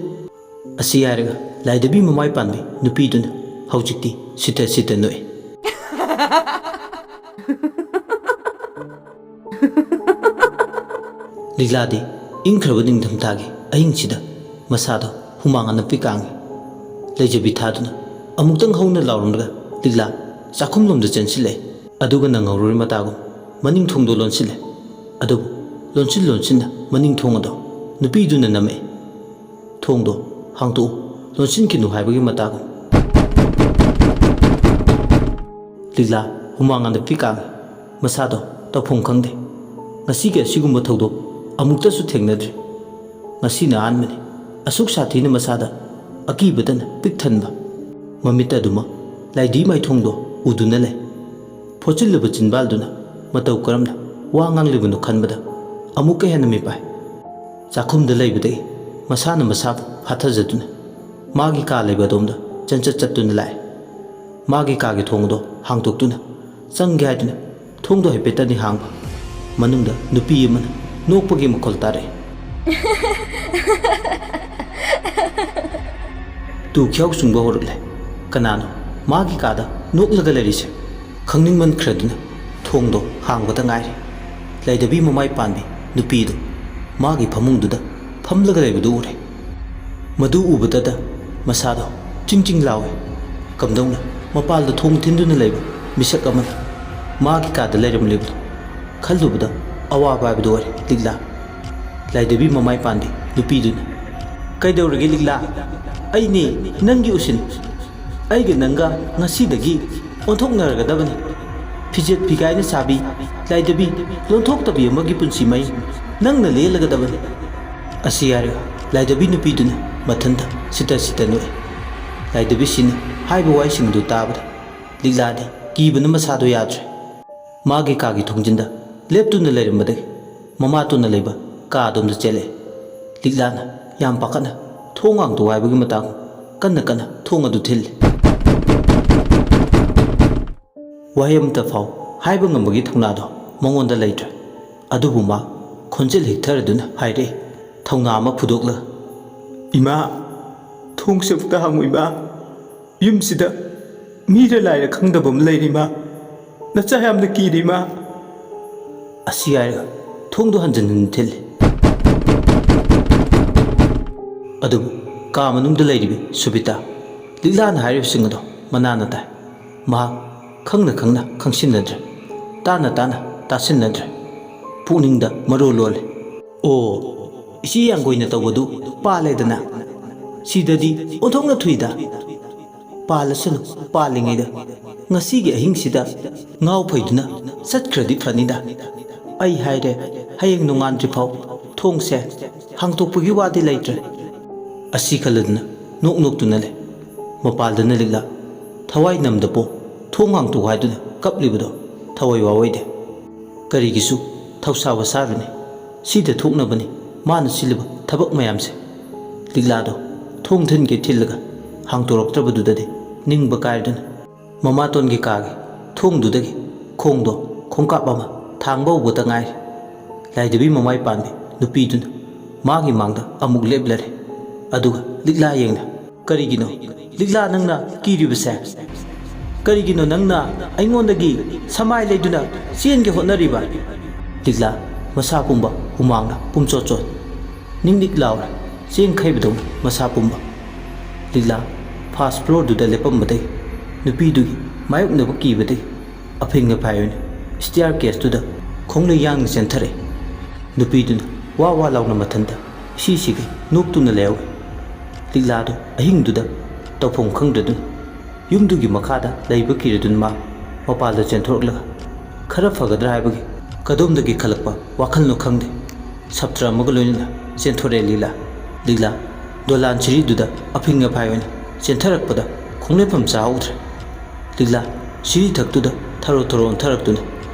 ꯑꯁꯤ ꯍꯥꯏꯔꯒ ꯂꯥꯏꯙꯕꯤ ꯃꯃꯥꯏ ꯄꯥꯟꯕꯤ ꯅꯨꯄꯤꯗꯨꯅ ꯍꯧꯖꯤꯛꯇꯤ ꯁꯤꯠꯇ ꯁꯤꯠꯇ ꯅꯣꯛꯏ꯫ ꯂꯤꯛꯂꯥꯗꯤ ꯏꯪꯈ꯭ꯔꯕ ꯅꯤꯡꯊꯝꯊꯥꯒꯤ ꯑꯍꯤꯡꯁꯤꯗ ꯃꯁꯥꯗꯣ ꯍꯨꯃꯥꯡ ꯑꯅꯞꯄꯤ ꯀꯥꯡꯉꯤ꯫ ꯂꯩꯖꯕꯤ ꯊꯥꯗꯨꯅ ꯑꯃꯨꯛꯇꯪ ꯍꯧꯅ ꯂꯥꯎꯔꯝꯂꯒ ꯂꯤꯛꯂꯥ ꯆꯥꯛꯈꯨꯝꯂꯣꯝꯗ ꯆꯦꯟꯁꯤꯜꯂꯛꯏ꯫ ꯑꯗꯨꯒ ꯅꯪꯍꯧꯔꯣꯏ ꯃꯇꯥꯒꯨꯝ ꯃꯅꯤꯡ ꯊꯣꯡꯗꯣ ꯂꯣꯟꯁꯤꯜꯂꯦ꯫ ꯑꯗꯨꯕꯨ ꯂꯣꯟꯁꯤꯟ ꯂꯣꯟꯁꯤꯟꯅ ꯃꯅꯤꯡ ꯊꯣꯡ ꯑꯗꯣ ꯅꯨꯄꯤꯗꯨꯅ ꯅꯝꯃꯛꯏ꯫ "ꯊꯣꯡꯗꯣ ꯍꯥꯡꯇꯣꯛꯎ, ꯂꯣꯟꯁꯤꯟꯈꯤꯅꯨ" ꯍꯥꯏꯕꯒꯤ ꯃꯇꯥꯒꯨꯝ꯫ ꯂꯤꯛꯂꯥ ꯍꯨꯃꯥꯡ ꯑꯅꯞꯄꯤ ꯀꯥꯡꯉꯤ꯫ ꯃꯁꯥꯗꯣ ꯇꯧꯐꯝ ꯈꯪꯗꯦ꯫ ꯉꯁꯤꯒꯤ ꯑꯁꯤꯒꯨꯝꯕ ꯊꯧꯗꯣꯛ ꯑꯃꯨꯛꯇꯁꯨ ꯊꯦꯡꯅꯗ꯭ꯔꯤ꯫ ꯉꯁꯤꯅ ꯑꯍꯥꯟꯕꯅꯤ꯫ ꯑꯁꯨꯛ ꯁꯥꯊꯤꯅ ꯃꯁꯥꯗ ꯑꯀꯤꯕꯇꯅ ꯄꯤꯛ ꯊꯟꯕ꯫ ꯃꯃꯤꯠ ꯑꯗꯨꯃꯛ ꯂꯥꯏꯙꯤ ꯃꯥꯏꯊꯣꯡꯗꯣ ꯎꯗꯨꯅ ꯂꯩ꯫ ꯐꯣꯠꯆꯤꯜꯂꯕ ꯆꯤꯟꯕꯥꯜꯗꯨꯅ ꯃꯇꯧ ꯀꯔꯝꯅ ꯋꯥ ꯉꯥꯡꯂꯤꯕꯅꯣ ꯈꯟꯕꯗ ꯑꯃꯨꯛꯀ ꯍꯦꯟꯅ ꯃꯤꯄꯥꯏ꯫ ꯆꯥꯛꯈꯨꯝꯗ ꯂꯩꯕꯗꯒꯤ ꯃꯁꯥꯅ ꯃꯁꯥꯕꯨ ꯐꯥꯊꯖꯗꯨꯅ ꯃꯥꯒꯤ ꯀꯥ ꯂꯩꯕ ꯑꯗꯣꯝꯗ ꯆꯟꯆꯠ ꯆꯠꯇꯨꯅ ꯂꯥꯛꯑꯦ꯫ ꯃꯥꯒꯤ ꯀꯥꯒꯤ ꯊꯣꯡ ꯑꯗꯣ ꯍꯥꯡꯗꯣꯛꯇꯨꯅ ꯆꯪꯒꯦ ꯍꯥꯏꯗꯨꯅ ꯊꯣꯡꯗꯣ ꯍꯥꯏꯐꯦꯠꯇꯅꯤ ꯍꯥꯡꯕ꯫ ꯃꯅꯨꯡꯗ ꯅꯨꯄꯤ ꯑꯃꯅ ꯅꯣꯛꯄꯒꯤ ꯃꯈꯣꯜ ꯇꯥꯔꯛꯑꯦ꯫ ꯇꯨ ꯈ꯭ꯌꯥꯎ ꯆꯨꯡꯕ ꯍꯧꯔꯛꯂꯦ꯫ ꯀꯅꯥꯅꯣ ꯃꯥꯒꯤ ꯀꯥꯗ ꯅꯣꯛꯂꯒ ꯂꯩꯔꯤꯁꯦ? ꯈꯪꯅꯤꯡꯃꯟꯈ꯭ꯔꯗꯨꯅ ꯊꯣꯡꯗꯣ ꯍꯥꯡꯕꯗ ꯉꯥꯏꯔꯤ꯫ ꯂꯥꯏꯗꯕꯤ ꯃꯃꯥꯏ ꯄꯥꯟꯕꯤ ꯅꯨꯄꯤꯗꯨ ꯃꯥꯒꯤ ꯐꯃꯨꯡꯗꯨꯗ ꯐꯝꯂꯒ ꯂꯩꯕꯗꯨ ꯎꯔꯦ꯫ ꯃꯗꯨ ꯎꯕꯗꯗ ꯃꯁꯥꯗꯣ ꯆꯤꯡ ꯆꯤꯡ ꯂꯥꯎꯏ꯫ ꯀꯝꯗꯧꯅ ꯃꯄꯥꯜꯗ ꯊꯣꯡ ꯊꯤꯟꯗꯨꯅ ꯂꯩꯕ ꯃꯤꯁꯛ ꯑꯃꯅ ꯃꯥꯒꯤ ꯀꯥꯗ ꯂꯩꯔꯝꯂꯤꯕꯅꯣ ꯈꯜꯂꯨꯕꯗ ꯑꯋꯥꯕ ꯍꯥꯏꯕꯗꯨ ꯑꯣꯏꯔꯦ ꯂꯤꯛꯂꯥ꯫ ꯂꯥꯏꯗꯕꯤ ꯃꯃꯥꯏ ꯄꯥꯟꯕꯤ ꯅꯨꯄꯤꯗꯨꯅ, "ꯀꯩꯗꯧꯔꯒꯦ ꯂꯤꯛꯂꯥ? ꯑꯩꯅꯦ ꯅꯪꯒꯤ ꯎꯁꯤꯟ꯫ ꯑꯩꯒ ꯅꯪꯒ ꯉꯁꯤꯗꯒꯤ ꯑꯣꯟꯊꯣꯛꯅꯔꯒꯗꯕꯅꯤ꯫ ꯐꯤꯖꯦꯠ ꯐꯤꯒꯥꯏꯅ ꯁꯥꯕꯤ, ꯂꯥꯏꯗꯕꯤ ꯂꯣꯟꯊꯣꯛꯇꯕꯤ ꯑꯃꯒꯤ ꯄꯨꯟꯁꯤ ꯃꯍꯤꯡ ꯅꯪꯅ ꯂꯦꯜꯂꯒꯗꯕꯅꯤ"꯫ ꯑꯁꯤ ꯍꯥꯏꯔꯒ ꯂꯥꯏꯗꯕꯤ ꯅꯨꯄꯤꯗꯨꯅ ꯃꯊꯟꯇ ꯁꯤꯇ ꯁꯤꯇ ꯅꯣꯛꯏ꯫ ꯂꯥꯏꯗꯕꯤꯁꯤꯅ ꯍꯥꯏꯕ ꯋꯥꯍꯩꯁꯤꯡꯗꯨ ꯇꯥꯕꯗ ꯂꯤꯛꯂꯥꯗꯤ ꯀꯤꯕꯅ ꯃꯁꯥꯗꯣ ꯌꯥꯗ꯭ꯔꯦ꯫ ꯃꯥꯒꯤ ꯀꯥꯒꯤ ꯊꯣꯡꯖꯤꯟꯗ ꯂꯦꯞꯇꯨꯅ ꯂꯩꯔꯝꯕꯗꯒꯤ ꯃꯃꯥꯇꯣꯟꯅ ꯂꯩꯕ ꯀꯥꯗꯣꯝꯗ ꯆꯦꯜꯂꯛꯑꯦ꯫ ꯂꯤꯛꯂꯥꯅ ꯌꯥꯝ ꯄꯥꯈꯠꯅ ꯊꯣꯡ ꯍꯥꯡꯗꯣꯛꯎ ꯍꯥꯏꯕꯒꯤ ꯃꯇꯥꯡ ꯀꯟꯅ ꯀꯟꯅ ꯊꯣꯡ ꯑꯗꯨ ꯊꯤꯜꯂꯤ꯫ ꯋꯥꯍꯩ ꯑꯃꯠꯇ ꯐꯥꯎ ꯍꯥꯏꯕ ꯉꯝꯕꯒꯤ ꯊꯧꯅꯥꯗꯣ ꯃꯉꯣꯟꯗ ꯂꯩꯇ꯭ꯔꯦ꯫ ꯑꯗꯨꯕꯨ ꯃꯥ ꯈꯣꯟꯖꯦꯜ ꯍꯤꯛꯊꯔꯗꯨꯅ ꯍꯥꯏꯔꯛꯏ, ꯊꯧꯅꯥ ꯑꯃ ꯐꯨꯗꯣꯛꯂꯒ, "ꯏꯃꯥ, ꯊꯣꯡꯁꯦ ꯑꯃꯨꯛꯇ ꯍꯥꯡꯉꯨ ꯏꯃꯥ꯫ ꯌꯨꯝꯁꯤꯗ ꯃꯤꯔ ꯂꯥꯏꯔ ꯈꯪꯗꯕ ꯑꯃ ꯂꯩꯔꯤ ꯏꯃꯥ꯫ ꯅꯆꯥ ꯌꯥꯝꯅ ꯀꯤꯔꯤ ꯏꯃꯥ"꯫ ꯑꯁꯤ ꯍꯥꯏꯔꯒ ꯊꯣꯡꯗꯣ ꯍꯟꯖꯤꯟ ꯍꯟꯖꯤꯟ ꯊꯤꯜꯂꯤ꯫ ꯑꯗꯨꯕꯨ ꯀꯥ ꯃꯅꯨꯡꯗ ꯂꯩꯔꯤꯕꯤ ꯁꯨꯕꯤꯇꯥ ꯂꯤꯛꯂꯥꯅ ꯍꯥꯏꯔꯤꯕꯁꯤꯡ ꯑꯗꯣ ꯃꯅꯥꯅ ꯇꯥꯏ꯫ ꯃꯍꯥꯛ ꯈꯪꯅ ꯈꯪꯅ ꯈꯪꯁꯤꯟꯅꯗ꯭ꯔꯦ, ꯇꯥꯅ ꯇꯥꯅ ꯇꯥꯁꯤꯟꯅꯗ꯭ꯔꯦ꯫ ꯄꯨꯛꯅꯤꯡꯗ ꯃꯔꯣꯜ ꯂꯣꯜꯂꯦ꯫ "ꯑꯣ, ꯏꯆꯦ ꯌꯥꯡꯒꯣꯏꯅ ꯇꯧꯕꯗꯨ ꯄꯥꯜꯂꯦꯗꯅ꯫ ꯁꯤꯗꯗꯤ ꯑꯣꯟꯊꯣꯛꯅ ꯊꯨꯏꯗ꯫ ꯄꯥꯜꯂꯁꯅꯨ, ꯄꯥꯜꯂꯤꯉꯩꯗ ꯉꯁꯤꯒꯤ ꯑꯍꯤꯡꯁꯤꯗ ꯉꯥꯎ ꯐꯩꯗꯨꯅ ꯆꯠꯈ꯭ꯔꯗꯤ ꯐꯅꯤꯗ꯫ ꯑꯩ ꯍꯥꯏꯔꯦ, ꯍꯌꯦꯡ ꯅꯣꯡꯉꯥꯟꯗ꯭ꯔꯤꯐꯥꯎ ꯊꯣꯡꯁꯦ ꯍꯥꯡꯇꯣꯛꯄꯒꯤ ꯋꯥꯗꯤ ꯂꯩꯇ꯭ꯔꯦ"꯫ ꯑꯁꯤ ꯈꯜꯂꯗꯨꯅ ꯅꯣꯛ ꯅꯣꯛꯇꯨꯅ ꯂꯩ꯫ ꯃꯄꯥꯜꯗꯅ ꯂꯤꯛꯂꯥ ꯊꯋꯥꯏ ꯅꯝꯗꯄꯣ ꯊꯣꯡ ꯍꯥꯡꯇꯣꯛ ꯍꯥꯏꯗꯨꯅ ꯀꯞꯂꯤꯕꯗꯣ ꯊꯋꯥꯏ ꯋꯥꯑꯣꯏꯗꯦ꯫ ꯀꯔꯤꯒꯤꯁꯨ ꯊꯧꯁꯥ ꯋꯥꯁꯥꯔꯨꯅꯤ꯫ ꯁꯤꯗ ꯊꯣꯛꯅꯕꯅꯤ ꯃꯥꯅ ꯁꯤꯜꯂꯤꯕ ꯊꯕꯛ ꯃꯌꯥꯝꯁꯦ꯫ ꯂꯤꯛꯂꯥꯗꯣ ꯊꯣꯡ ꯊꯤꯟꯒꯦ ꯊꯤꯜꯂꯒ ꯍꯥꯡꯗꯣꯔꯛꯇ꯭ꯔꯕꯗꯨꯗꯗꯤ ꯅꯤꯡꯕ ꯀꯥꯏꯔꯗꯨꯅ ꯃꯃꯥꯇꯣꯟꯒꯤ ꯀꯥꯒꯤ ꯊꯣꯡꯗꯨꯗꯒꯤ ꯈꯣꯡꯗꯣ ꯈꯣꯡꯀꯥꯞ ꯑꯃ ꯊꯥꯡꯕ ꯍꯧꯕꯇ ꯉꯥꯏꯔꯤ꯫ ꯂꯥꯏꯗꯕꯤ ꯃꯃꯥꯏ ꯄꯥꯟꯕꯤ ꯅꯨꯄꯤꯗꯨꯅ ꯃꯥꯒꯤ ꯃꯥꯡꯗ ꯑꯃꯨꯛ ꯂꯦꯞꯂꯔꯦ꯫ ꯑꯗꯨꯒ ꯂꯤꯛꯂꯥ ꯌꯦꯡꯅ, "ꯀꯔꯤꯒꯤꯅꯣ ꯂꯤꯛꯂꯥ ꯅꯪꯅ ꯀꯤꯔꯤꯕꯁꯦ? ꯀꯔꯤꯒꯤꯅꯣ ꯅꯪꯅ ꯑꯩꯉꯣꯟꯗꯒꯤ ꯁꯃꯥꯏ ꯂꯩꯗꯨꯅ ꯆꯦꯟꯒꯦ ꯍꯣꯠꯅꯔꯤꯕ?" ꯂꯤꯛꯂꯥ ꯃꯁꯥ ꯄꯨꯝꯕ ꯍꯨꯃꯥꯡꯅ ꯄꯨꯝꯆꯣꯠ ꯆꯣꯠ, ꯅꯤꯛ ꯅꯤꯛ ꯂꯥꯎꯔ ꯆꯦꯡꯈꯩꯕꯗꯧꯅ ꯃꯁꯥ ꯄꯨꯝꯕ꯫ ꯂꯤꯛꯂꯥ ꯐꯥꯔꯁ ꯐ꯭ꯂꯣꯔꯗꯨꯗ ꯂꯦꯞꯄꯝꯕꯗꯒꯤ ꯅꯨꯄꯤꯗꯨꯒꯤ ꯃꯥꯌꯣꯛꯅꯕ ꯀꯤꯕꯗꯒꯤ ꯑꯐꯤꯡ ꯑꯐꯥꯏ ꯑꯣꯏꯅ ꯁ꯭ꯇꯤꯌꯥꯔ ꯀꯦꯁꯇꯨꯗ ꯈꯣꯡꯂꯩ ꯌꯥꯡꯅ ꯆꯦꯟꯊꯔꯛꯏ꯫ ꯅꯨꯄꯤꯗꯨꯅ ꯋꯥ ꯋꯥ ꯂꯥꯎꯅ ꯃꯊꯟꯇ ꯁꯤꯁꯤꯒꯩ ꯅꯣꯛꯇꯨꯅ ꯂꯩꯍꯧꯏ꯫ ꯂꯤꯛꯂꯥꯗꯨ ꯑꯍꯤꯡꯗꯨꯗ ꯇꯧꯐꯝ ꯈꯪꯗ꯭ꯔꯗꯨꯅ ꯌꯨꯝꯗꯨꯒꯤ ꯃꯈꯥꯗ ꯂꯩꯕ ꯀꯤꯔꯗꯨꯅ ꯃꯥ ꯃꯄꯥꯜꯗ ꯆꯦꯟꯊꯣꯔꯛꯂꯒ ꯈꯔ ꯐꯒꯗ꯭ꯔꯥ ꯍꯥꯏꯕꯒꯤ ꯀꯗꯣꯝꯗꯒꯤ ꯈꯜꯂꯛꯄ ꯋꯥꯈꯜꯅꯣ ꯈꯪꯗꯦ, ꯁꯞꯇ꯭ꯔ ꯑꯃꯒ ꯂꯣꯏꯅꯅ ꯆꯦꯟꯊꯣꯔꯛꯑꯦ ꯂꯤꯂꯥ꯫ ꯂꯤꯂꯥ ꯗꯣꯂꯥꯟ ꯁꯤꯔꯤꯗꯨꯗ ꯑꯐꯤꯡ ꯑꯐꯥꯏ ꯑꯣꯏꯅ ꯆꯦꯟꯊꯔꯛꯄꯗ ꯈꯣꯡꯂꯦꯞꯐꯝ ꯆꯥꯍꯧꯗ꯭ꯔꯦ꯫ ꯂꯤꯂꯥ ꯁꯤꯔꯤ ꯊꯛꯇꯨꯗ ꯊꯔꯣ ꯊꯔꯣ ꯑꯣꯟꯊꯔꯛꯇꯨꯅ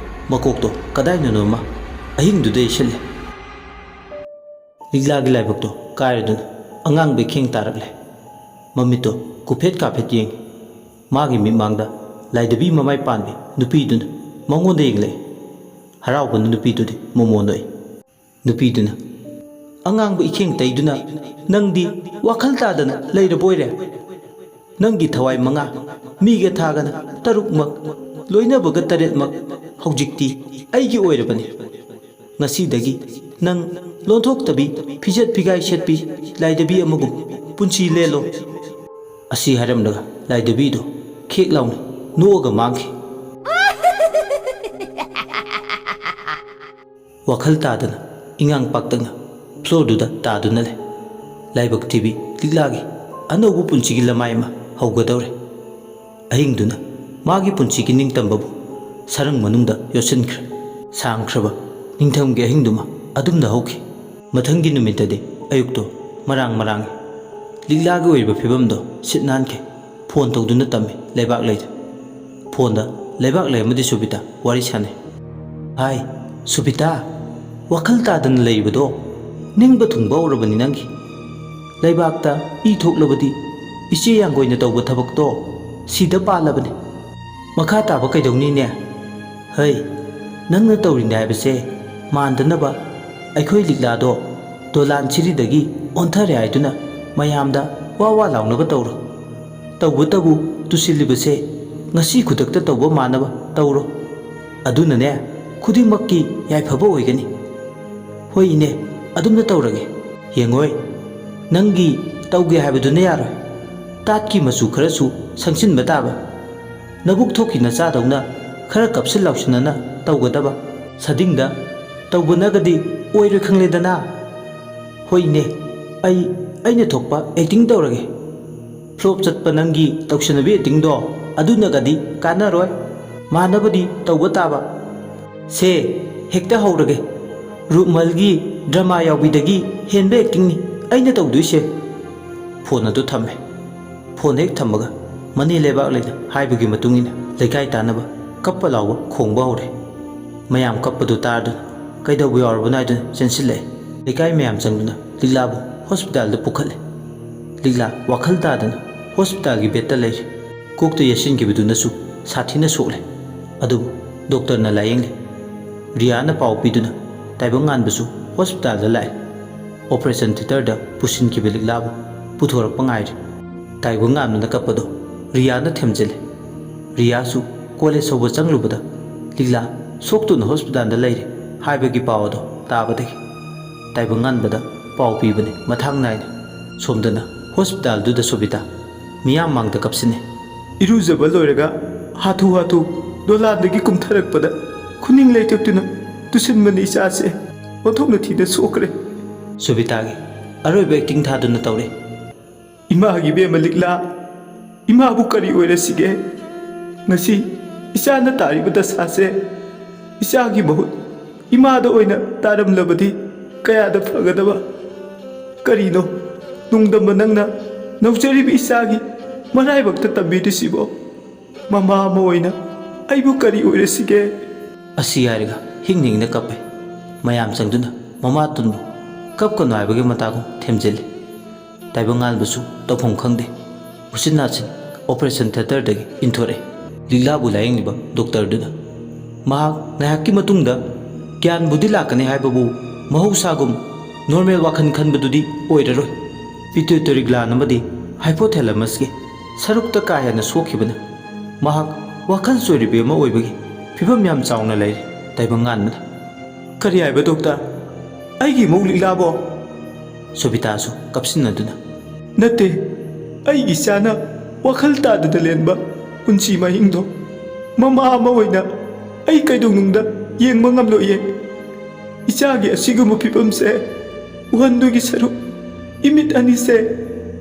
ꯃꯀꯣꯛꯇꯣ ꯀꯗꯥꯏꯅꯅꯣꯃ ꯑꯍꯤꯡꯗꯨꯗ ꯌꯩꯁꯤꯜꯂꯦ꯫ ꯂꯤꯛꯂꯥꯒꯤ ꯂꯥꯏꯕꯛꯇꯣ ꯀꯥꯏꯔꯗꯨꯅ ꯑꯉꯥꯡꯕ ꯏꯈꯦꯡ ꯇꯥꯔꯛꯂꯦ꯫ ꯃꯃꯤꯠꯇꯣ ꯀꯨꯐꯦꯠ ꯀꯥꯐꯦꯠ ꯌꯦꯡꯉꯤ꯫ ꯃꯥꯒꯤ ꯃꯤꯠꯃꯥꯡꯗ ꯂꯥꯏꯗꯕꯤ ꯃꯃꯥꯏ ꯄꯥꯟꯕꯤ ꯅꯨꯄꯤꯗꯨꯅ ꯃꯉꯣꯟꯗ ꯌꯦꯡꯂꯛꯏ꯫ ꯍꯔꯥꯎꯕꯅ ꯅꯨꯄꯤꯗꯨꯗꯤ ꯃꯣꯃꯣ ꯅꯣꯛꯏ꯫ ꯅꯨꯄꯤꯗꯨꯅ, "ꯑꯉꯥꯡꯕ ꯏꯈꯦꯡ ꯇꯩꯗꯨꯅ ꯅꯪꯗꯤ ꯋꯥꯈꯜ ꯇꯥꯗꯅ ꯂꯩꯔꯕꯣꯏꯔꯦ? ꯅꯪꯒꯤ ꯊꯋꯥꯏ ꯃꯉꯥ ꯃꯤꯒ ꯊꯥꯒꯅ ꯇꯔꯨꯛꯃꯛ, ꯂꯣꯏꯅꯕꯒ ꯇꯔꯦꯠꯃꯛ ꯍꯧꯖꯤꯛꯇꯤ ꯑꯩꯒꯤ ꯑꯣꯏꯔꯕꯅꯤ꯫ ꯉꯁꯤꯗꯒꯤ ꯅꯪ ꯂꯣꯟꯊꯣꯛꯇꯕꯤ, ꯐꯤꯖꯦꯠ ꯐꯤꯒꯥꯏ ꯁꯦꯠꯄꯤ ꯂꯥꯏꯗꯕꯤ ꯑꯃꯒꯨꯝ ꯄꯨꯟꯁꯤ ꯂꯦꯜꯂꯣ"꯫ ꯑꯁꯤ ꯍꯥꯏꯔꯝꯂꯒ ꯂꯥꯏꯗꯕꯤꯗꯣ ꯈꯦꯛ ꯂꯥꯎꯅ ꯅꯣꯛꯑꯒ ꯃꯥꯡꯈꯤ꯫ ꯋꯥꯈꯜ ꯇꯥꯗꯅ ꯏꯉꯥꯡ ꯄꯥꯛꯇꯛꯅ ꯐ꯭ꯂꯣꯔꯗꯨꯗ ꯇꯥꯗꯨꯅ ꯂꯩ꯫ ꯂꯥꯏꯕꯛ ꯊꯤꯕꯤ ꯂꯤꯛꯂꯥꯒꯤ ꯑꯅꯧꯕ ꯄꯨꯟꯁꯤꯒꯤ ꯂꯃꯥꯏ ꯑꯃ ꯍꯧꯒꯗꯧꯔꯦ꯫ ꯑꯍꯤꯡꯗꯨꯅ ꯃꯥꯒꯤ ꯄꯨꯟꯁꯤꯒꯤ ꯅꯤꯡꯇꯝꯕꯕꯨ ꯁꯔꯪ ꯃꯅꯨꯡꯗ ꯌꯣꯠꯁꯤꯟꯈ꯭ꯔꯦ꯫ ꯁꯥꯡꯈ꯭ꯔꯕ ꯅꯤꯡꯊꯝꯒꯤ ꯑꯍꯤꯡꯗꯨꯃ ꯑꯗꯨꯝꯅ ꯍꯧꯈꯤ꯫ ꯃꯊꯪꯒꯤ ꯅꯨꯃꯤꯠꯇꯗꯤ ꯑꯌꯨꯛꯇꯣ ꯃꯔꯥꯡ ꯃꯔꯥꯡꯉꯤ꯫ ꯂꯤꯛꯂꯥꯒꯤ ꯑꯣꯏꯔꯤꯕ ꯐꯤꯕꯝꯗꯣ ꯁꯤꯠ ꯅꯥꯟꯈꯤ꯫ ꯐꯣꯟ ꯇꯧꯗꯨꯅ ꯇꯝꯃꯤ ꯂꯩꯕꯥꯛ ꯂꯩꯗ꯫ ꯐꯣꯟꯗ ꯂꯩꯕꯥꯛ ꯂꯩ ꯑꯃꯗꯤ ꯁꯨꯕꯤꯇꯥ ꯋꯥꯔꯤ ꯁꯥꯟꯅꯩ꯫ "ꯍꯥꯏ, ꯁꯨꯕꯤꯇꯥ, ꯋꯥꯈꯜ ꯇꯥꯗꯅ ꯂꯩꯔꯤꯕꯗꯣ ꯅꯤꯡꯕ ꯊꯨꯡꯕ ꯍꯧꯔꯕꯅꯤ ꯅꯪꯒꯤ꯫ ꯂꯩꯕꯥꯛꯇ ꯏ ꯊꯣꯛꯂꯕꯗꯤ ꯏꯆꯦ ꯌꯥꯡꯒꯣꯏꯅ ꯇꯧꯕ ꯊꯕꯛꯇꯣ ꯁꯤꯗ ꯄꯥꯜꯂꯕꯅꯤ꯫ ꯃꯈꯥ ꯇꯥꯕ ꯀꯩꯗꯧꯅꯤꯅꯦ? ꯍꯩ, ꯅꯪꯅ ꯇꯧꯔꯤꯅꯦ ꯍꯥꯏꯕꯁꯦ ꯃꯥꯟꯗꯅꯕ ꯑꯩꯈꯣꯏ ꯂꯤꯛꯂꯥꯗꯣ ꯗꯣꯂꯥꯟ ꯁꯤꯔꯤꯗꯒꯤ ꯑꯣꯟꯊꯔꯦ ꯍꯥꯏꯗꯨꯅ ꯃꯌꯥꯝꯗ ꯋꯥ ꯋꯥ ꯂꯥꯎꯅꯕ ꯇꯧꯔꯣ꯫ ꯇꯧꯕꯇꯕꯨ ꯇꯨꯁꯤꯜꯂꯤꯕꯁꯦ ꯉꯁꯤ ꯈꯨꯗꯛꯇ ꯇꯧꯕ ꯃꯥꯟꯅꯕ ꯇꯧꯔꯣ꯫ ꯑꯗꯨꯅꯅꯦ, ꯈꯨꯗꯤꯡꯃꯛꯀꯤ ꯌꯥꯏꯐꯕ ꯑꯣꯏꯒꯅꯤ꯫ ꯍꯣꯏ ꯏꯅꯦ, ꯑꯗꯨꯝꯅ ꯇꯧꯔꯒꯦ꯫ ꯌꯦꯡꯉꯣꯏ, ꯅꯪꯒꯤ ꯇꯧꯒꯦ ꯍꯥꯏꯕꯗꯨꯅ ꯌꯥꯔꯣꯏ꯫ ꯇꯥꯠꯀꯤ ꯃꯆꯨ ꯈꯔꯁꯨ ꯁꯪꯁꯤꯟꯕ ꯇꯥꯕ꯫ ꯅꯕꯨꯛ ꯊꯣꯛꯀꯤ ꯅꯆꯥꯗꯧꯅ ꯈꯔ ꯀꯞꯁꯤꯟ ꯂꯥꯎꯁꯤꯟꯅꯅ ꯇꯧꯒꯗꯕ꯫ ꯁꯗꯤꯡꯗ ꯇꯧꯕꯅꯒꯗꯤ ꯑꯣꯏꯔꯣꯏ ꯈꯪꯂꯦꯗꯅ꯫ ꯍꯣꯏ ꯏꯅꯦ, ꯑꯩ, ꯑꯩꯅ ꯊꯣꯛꯄ ꯑꯦꯛꯇꯤꯡ ꯇꯧꯔꯒꯦ꯫ ꯐ꯭ꯂꯣꯞ ꯆꯠꯄ ꯅꯪꯒꯤ ꯇꯧꯁꯟꯅꯕꯤ ꯑꯦꯛꯇꯤꯡꯗꯣ ꯑꯗꯨꯅꯒꯗꯤ ꯀꯥꯟꯅꯔꯣꯏ꯫ ꯃꯥꯟꯅꯕꯗꯤ ꯇꯧꯕ ꯇꯥꯕ꯫ ꯁꯦ, ꯍꯦꯛꯇ ꯍꯧꯔꯒꯦ꯫ ꯔꯨꯛꯃꯜꯒꯤ ꯗ꯭ꯔꯃꯥ ꯌꯥꯎꯕꯤꯗꯒꯤ ꯍꯦꯟꯕ ꯑꯦꯛꯇꯤꯡꯅꯤ ꯑꯩꯅ ꯇꯧꯗꯣꯏꯁꯦ꯫ ꯐꯣꯟ ꯑꯗꯨ ꯊꯝꯃꯦ꯫ ꯐꯣꯟ ꯍꯦꯛ ꯊꯝꯕꯒ ꯃꯅꯦ ꯂꯩꯕꯥꯛ ꯂꯩꯅ ꯍꯥꯏꯕꯒꯤ ꯃꯇꯨꯡ ꯏꯟꯅ ꯂꯩꯀꯥꯏ ꯇꯥꯟꯅꯕ ꯀꯞꯄ ꯂꯥꯎꯕ ꯈꯣꯡꯕ ꯍꯧꯔꯦ꯫ ꯃꯌꯥꯝ ꯀꯞꯄꯗꯨ ꯇꯥꯔꯗꯨꯅ ꯀꯩꯗꯧꯕ ꯌꯥꯎꯔꯕꯅꯣ ꯍꯥꯏꯗꯨꯅ ꯆꯦꯟꯁꯤꯜꯂꯛꯑꯦ꯫ ꯂꯩꯀꯥꯏ ꯃꯌꯥꯝ ꯆꯪꯗꯨꯅ ꯂꯤꯛꯂꯥꯕꯨ ꯍꯣꯁꯄꯤꯇꯥꯜꯗ ꯄꯨꯈꯠꯂꯦ꯫ ꯂꯤꯛꯂꯥ ꯋꯥꯈꯜ ꯇꯥꯗꯅ ꯍꯣꯁꯄꯤꯇꯥꯜꯒꯤ ꯕꯦꯗꯇ ꯂꯩꯔꯦ꯫ ꯀꯣꯛꯇ ꯌꯩꯁꯤꯟꯈꯤꯕꯗꯨꯅꯁꯨ ꯁꯥꯊꯤꯅ ꯁꯣꯛꯂꯦ꯫ ꯑꯗꯨꯕꯨ ꯗꯣꯛꯇꯔꯅ ꯂꯥꯌꯦꯡꯂꯦ꯫ ꯔꯤꯌꯥꯅ ꯄꯥꯎ ꯄꯤꯗꯨꯅ ꯇꯥꯏꯕꯪꯉꯥꯟꯕꯁꯨ ꯍꯣꯁꯄꯤꯇꯥꯜꯗ ꯂꯥꯛꯑꯦ꯫ ꯑꯣꯄꯔꯦꯁꯟ ꯊꯤꯌꯦꯇꯔꯗ ꯄꯨꯁꯤꯟꯈꯤꯕ ꯂꯤꯛꯂꯥꯕꯨ ꯄꯨꯊꯣꯔꯛꯄ ꯉꯥꯏꯔꯤ꯫ ꯇꯥꯏꯕꯪꯉꯥꯟꯕꯅ ꯀꯞꯄꯗꯣ ꯔꯤꯌꯥꯅ ꯊꯦꯝꯖꯤꯜꯂꯦ꯫ ꯔꯤꯌꯥꯁꯨ ꯀꯣꯂꯦꯖ ꯍꯧꯕ ꯆꯪꯂꯨꯕꯗ ꯂꯤꯛꯂꯥ ꯁꯣꯛꯇꯨꯅ ꯍꯣꯁꯄꯤꯇꯥꯜꯗ ꯂꯩꯔꯦ ꯍꯥꯏꯕꯒꯤ ꯄꯥꯎ ꯑꯗꯣ ꯇꯥꯕꯗꯒꯤ ꯇꯥꯏꯕꯪꯉꯥꯟꯕꯗ ꯄꯥꯎ ꯄꯤꯕꯅꯤ ꯃꯊꯥꯡ ꯅꯥꯏꯅ꯫ ꯁꯣꯝꯗꯅ ꯍꯣꯁꯄꯤꯇꯥꯜꯗꯨꯗ ꯁꯣꯕꯤꯇꯥ ꯃꯤꯌꯥꯝ ꯃꯥꯡꯗ ꯀꯞꯁꯤꯟꯅꯩ꯫ ꯏꯔꯨꯖꯕ ꯂꯣꯏꯔꯒ ꯍꯥꯊꯨ ꯍꯥꯊꯨ ꯗꯣꯂꯥꯟꯗꯒꯤ ꯀꯨꯝꯊꯔꯛꯄꯗ ꯈꯨꯅꯤꯡ ꯂꯩꯊꯦꯛꯇꯨꯅ ꯇꯨꯁꯤꯟꯕꯅꯤ ꯏꯆꯥꯁꯦ꯫ ꯑꯣꯟꯊꯣꯛꯅ ꯊꯤꯅ ꯁꯣꯛꯈ꯭ꯔꯦ꯫ ꯁꯣꯕꯤꯇꯥꯒꯤ ꯑꯔꯣꯏꯕ ꯑꯦꯛꯇꯤꯡ ꯊꯥꯗꯨꯅ ꯇꯧꯔꯦ꯫ ꯏꯃꯥꯒꯤ ꯏꯕꯦꯝꯃ ꯂꯤꯛꯂꯥ, ꯏꯃꯥꯕꯨ ꯀꯔꯤ ꯑꯣꯏꯔꯁꯤꯒꯦ? ꯉꯁꯤ ꯏꯆꯥꯅ ꯇꯥꯔꯤꯕ ꯗꯁꯥꯁꯦ ꯏꯆꯥꯒꯤ ꯃꯍꯨꯠ ꯏꯃꯥꯗ ꯑꯣꯏꯅ ꯇꯥꯔꯝꯂꯕꯗꯤ ꯀꯌꯥꯗ ꯐꯒꯗꯕ꯫ ꯀꯔꯤꯅꯣ ꯅꯨꯡꯗꯝꯕ ꯅꯪꯅ ꯅꯧꯖꯔꯤꯕ ꯏꯆꯥꯒꯤ ꯃꯔꯥꯏꯕꯛꯇ ꯇꯝꯕꯤꯔꯤꯁꯤꯕꯣ? ꯃꯃꯥ ꯑꯃ ꯑꯣꯏꯅ ꯑꯩꯕꯨ ꯀꯔꯤ ꯑꯣꯏꯔꯁꯤꯒꯦ? ꯑꯁꯤ ꯍꯥꯏꯔꯒ ꯍꯤꯡ ꯍꯤꯡꯅ ꯀꯞꯄꯦ꯫ ꯃꯌꯥꯝ ꯆꯪꯗꯨꯅ ꯃꯃꯥ ꯇꯨꯟꯕꯨ ꯀꯞꯀꯅꯨ ꯍꯥꯏꯕꯒꯤ ꯃꯇꯥꯒꯨꯝ ꯊꯦꯝꯖꯤꯜꯂꯤ꯫ ꯇꯥꯏꯕꯪꯉꯥꯟꯕꯁꯨ ꯇꯧꯐꯝ ꯈꯪꯗꯦ꯫ ꯎꯆꯤꯟ ꯅꯥꯆꯤꯟ ꯑꯣꯄꯔꯦꯁꯟ ꯊꯤꯌꯦꯇꯔꯗꯒꯤ ꯏꯟꯊꯣꯔꯛꯑꯦ꯫ ꯂꯤꯛꯂꯥꯕꯨ ꯂꯥꯌꯦꯡꯂꯤꯕ ꯗꯣꯛꯇꯔꯗꯨꯅ꯫ ꯃꯍꯥꯛ ꯉꯥꯏꯍꯥꯛꯀꯤ ꯃꯇꯨꯡꯗ ꯒ꯭ꯌꯥꯟꯕꯨꯗꯤ ꯂꯥꯛꯀꯅꯤ ꯍꯥꯏꯕꯕꯨ ꯃꯍꯧꯁꯥꯒꯨꯝ ꯅꯣꯔꯃꯦꯜ ꯋꯥꯈꯜ ꯈꯟꯕꯗꯨꯗꯤ ꯑꯣꯏꯔꯔꯣꯏ꯫ ꯄꯤꯇ꯭ꯌꯨꯇꯔꯤ ꯒ꯭ꯂꯥꯟ ꯑꯃꯗꯤ ꯍꯥꯏꯄꯣꯊꯦꯂꯃꯁꯀꯤ ꯁꯔꯨꯛꯇ ꯀꯥ ꯍꯦꯟꯅ ꯁꯣꯛꯈꯤꯕꯅ ꯃꯍꯥꯛ ꯋꯥꯈꯜ ꯆꯣꯏꯔꯤꯕꯤ ꯑꯃ ꯑꯣꯏꯕꯒꯤ ꯐꯤꯕꯝ ꯌꯥꯝ ꯆꯥꯎꯅ ꯂꯩꯔꯦ꯫ ꯇꯥꯏꯕꯪ ꯉꯥꯟꯕꯅ, "ꯀꯔꯤ ꯍꯥꯏꯕ ꯗꯣꯛꯇꯔ? ꯑꯩꯒꯤ ꯏꯃꯧ ꯂꯤꯛꯂꯥꯕꯣ?" ꯁꯣꯕꯤꯇꯥꯁꯨ ꯀꯞꯁꯤꯟꯅꯗꯨꯅ, "ꯅꯠꯇꯦ, ꯑꯩꯒꯤ ꯏꯆꯥꯅ ꯋꯥꯈꯜ ꯇꯥꯗꯅ ꯂꯦꯟꯕ ꯄꯨꯟꯁꯤ ꯃꯍꯤꯡꯗꯣ ꯃꯃꯥ ꯑꯃ ꯑꯣꯏꯅ ꯑꯩ ꯀꯩꯗꯧꯅꯨꯡꯗ ꯌꯦꯡꯕ ꯉꯝꯂꯣꯏꯌꯦ꯫ ꯏꯆꯥꯒꯤ ꯑꯁꯤꯒꯨꯝꯕ ꯐꯤꯕꯝꯁꯦ ꯎꯍꯟꯗꯨꯒꯤ ꯁꯔꯨꯛ ꯏꯃꯤꯠ ꯑꯅꯤꯁꯦ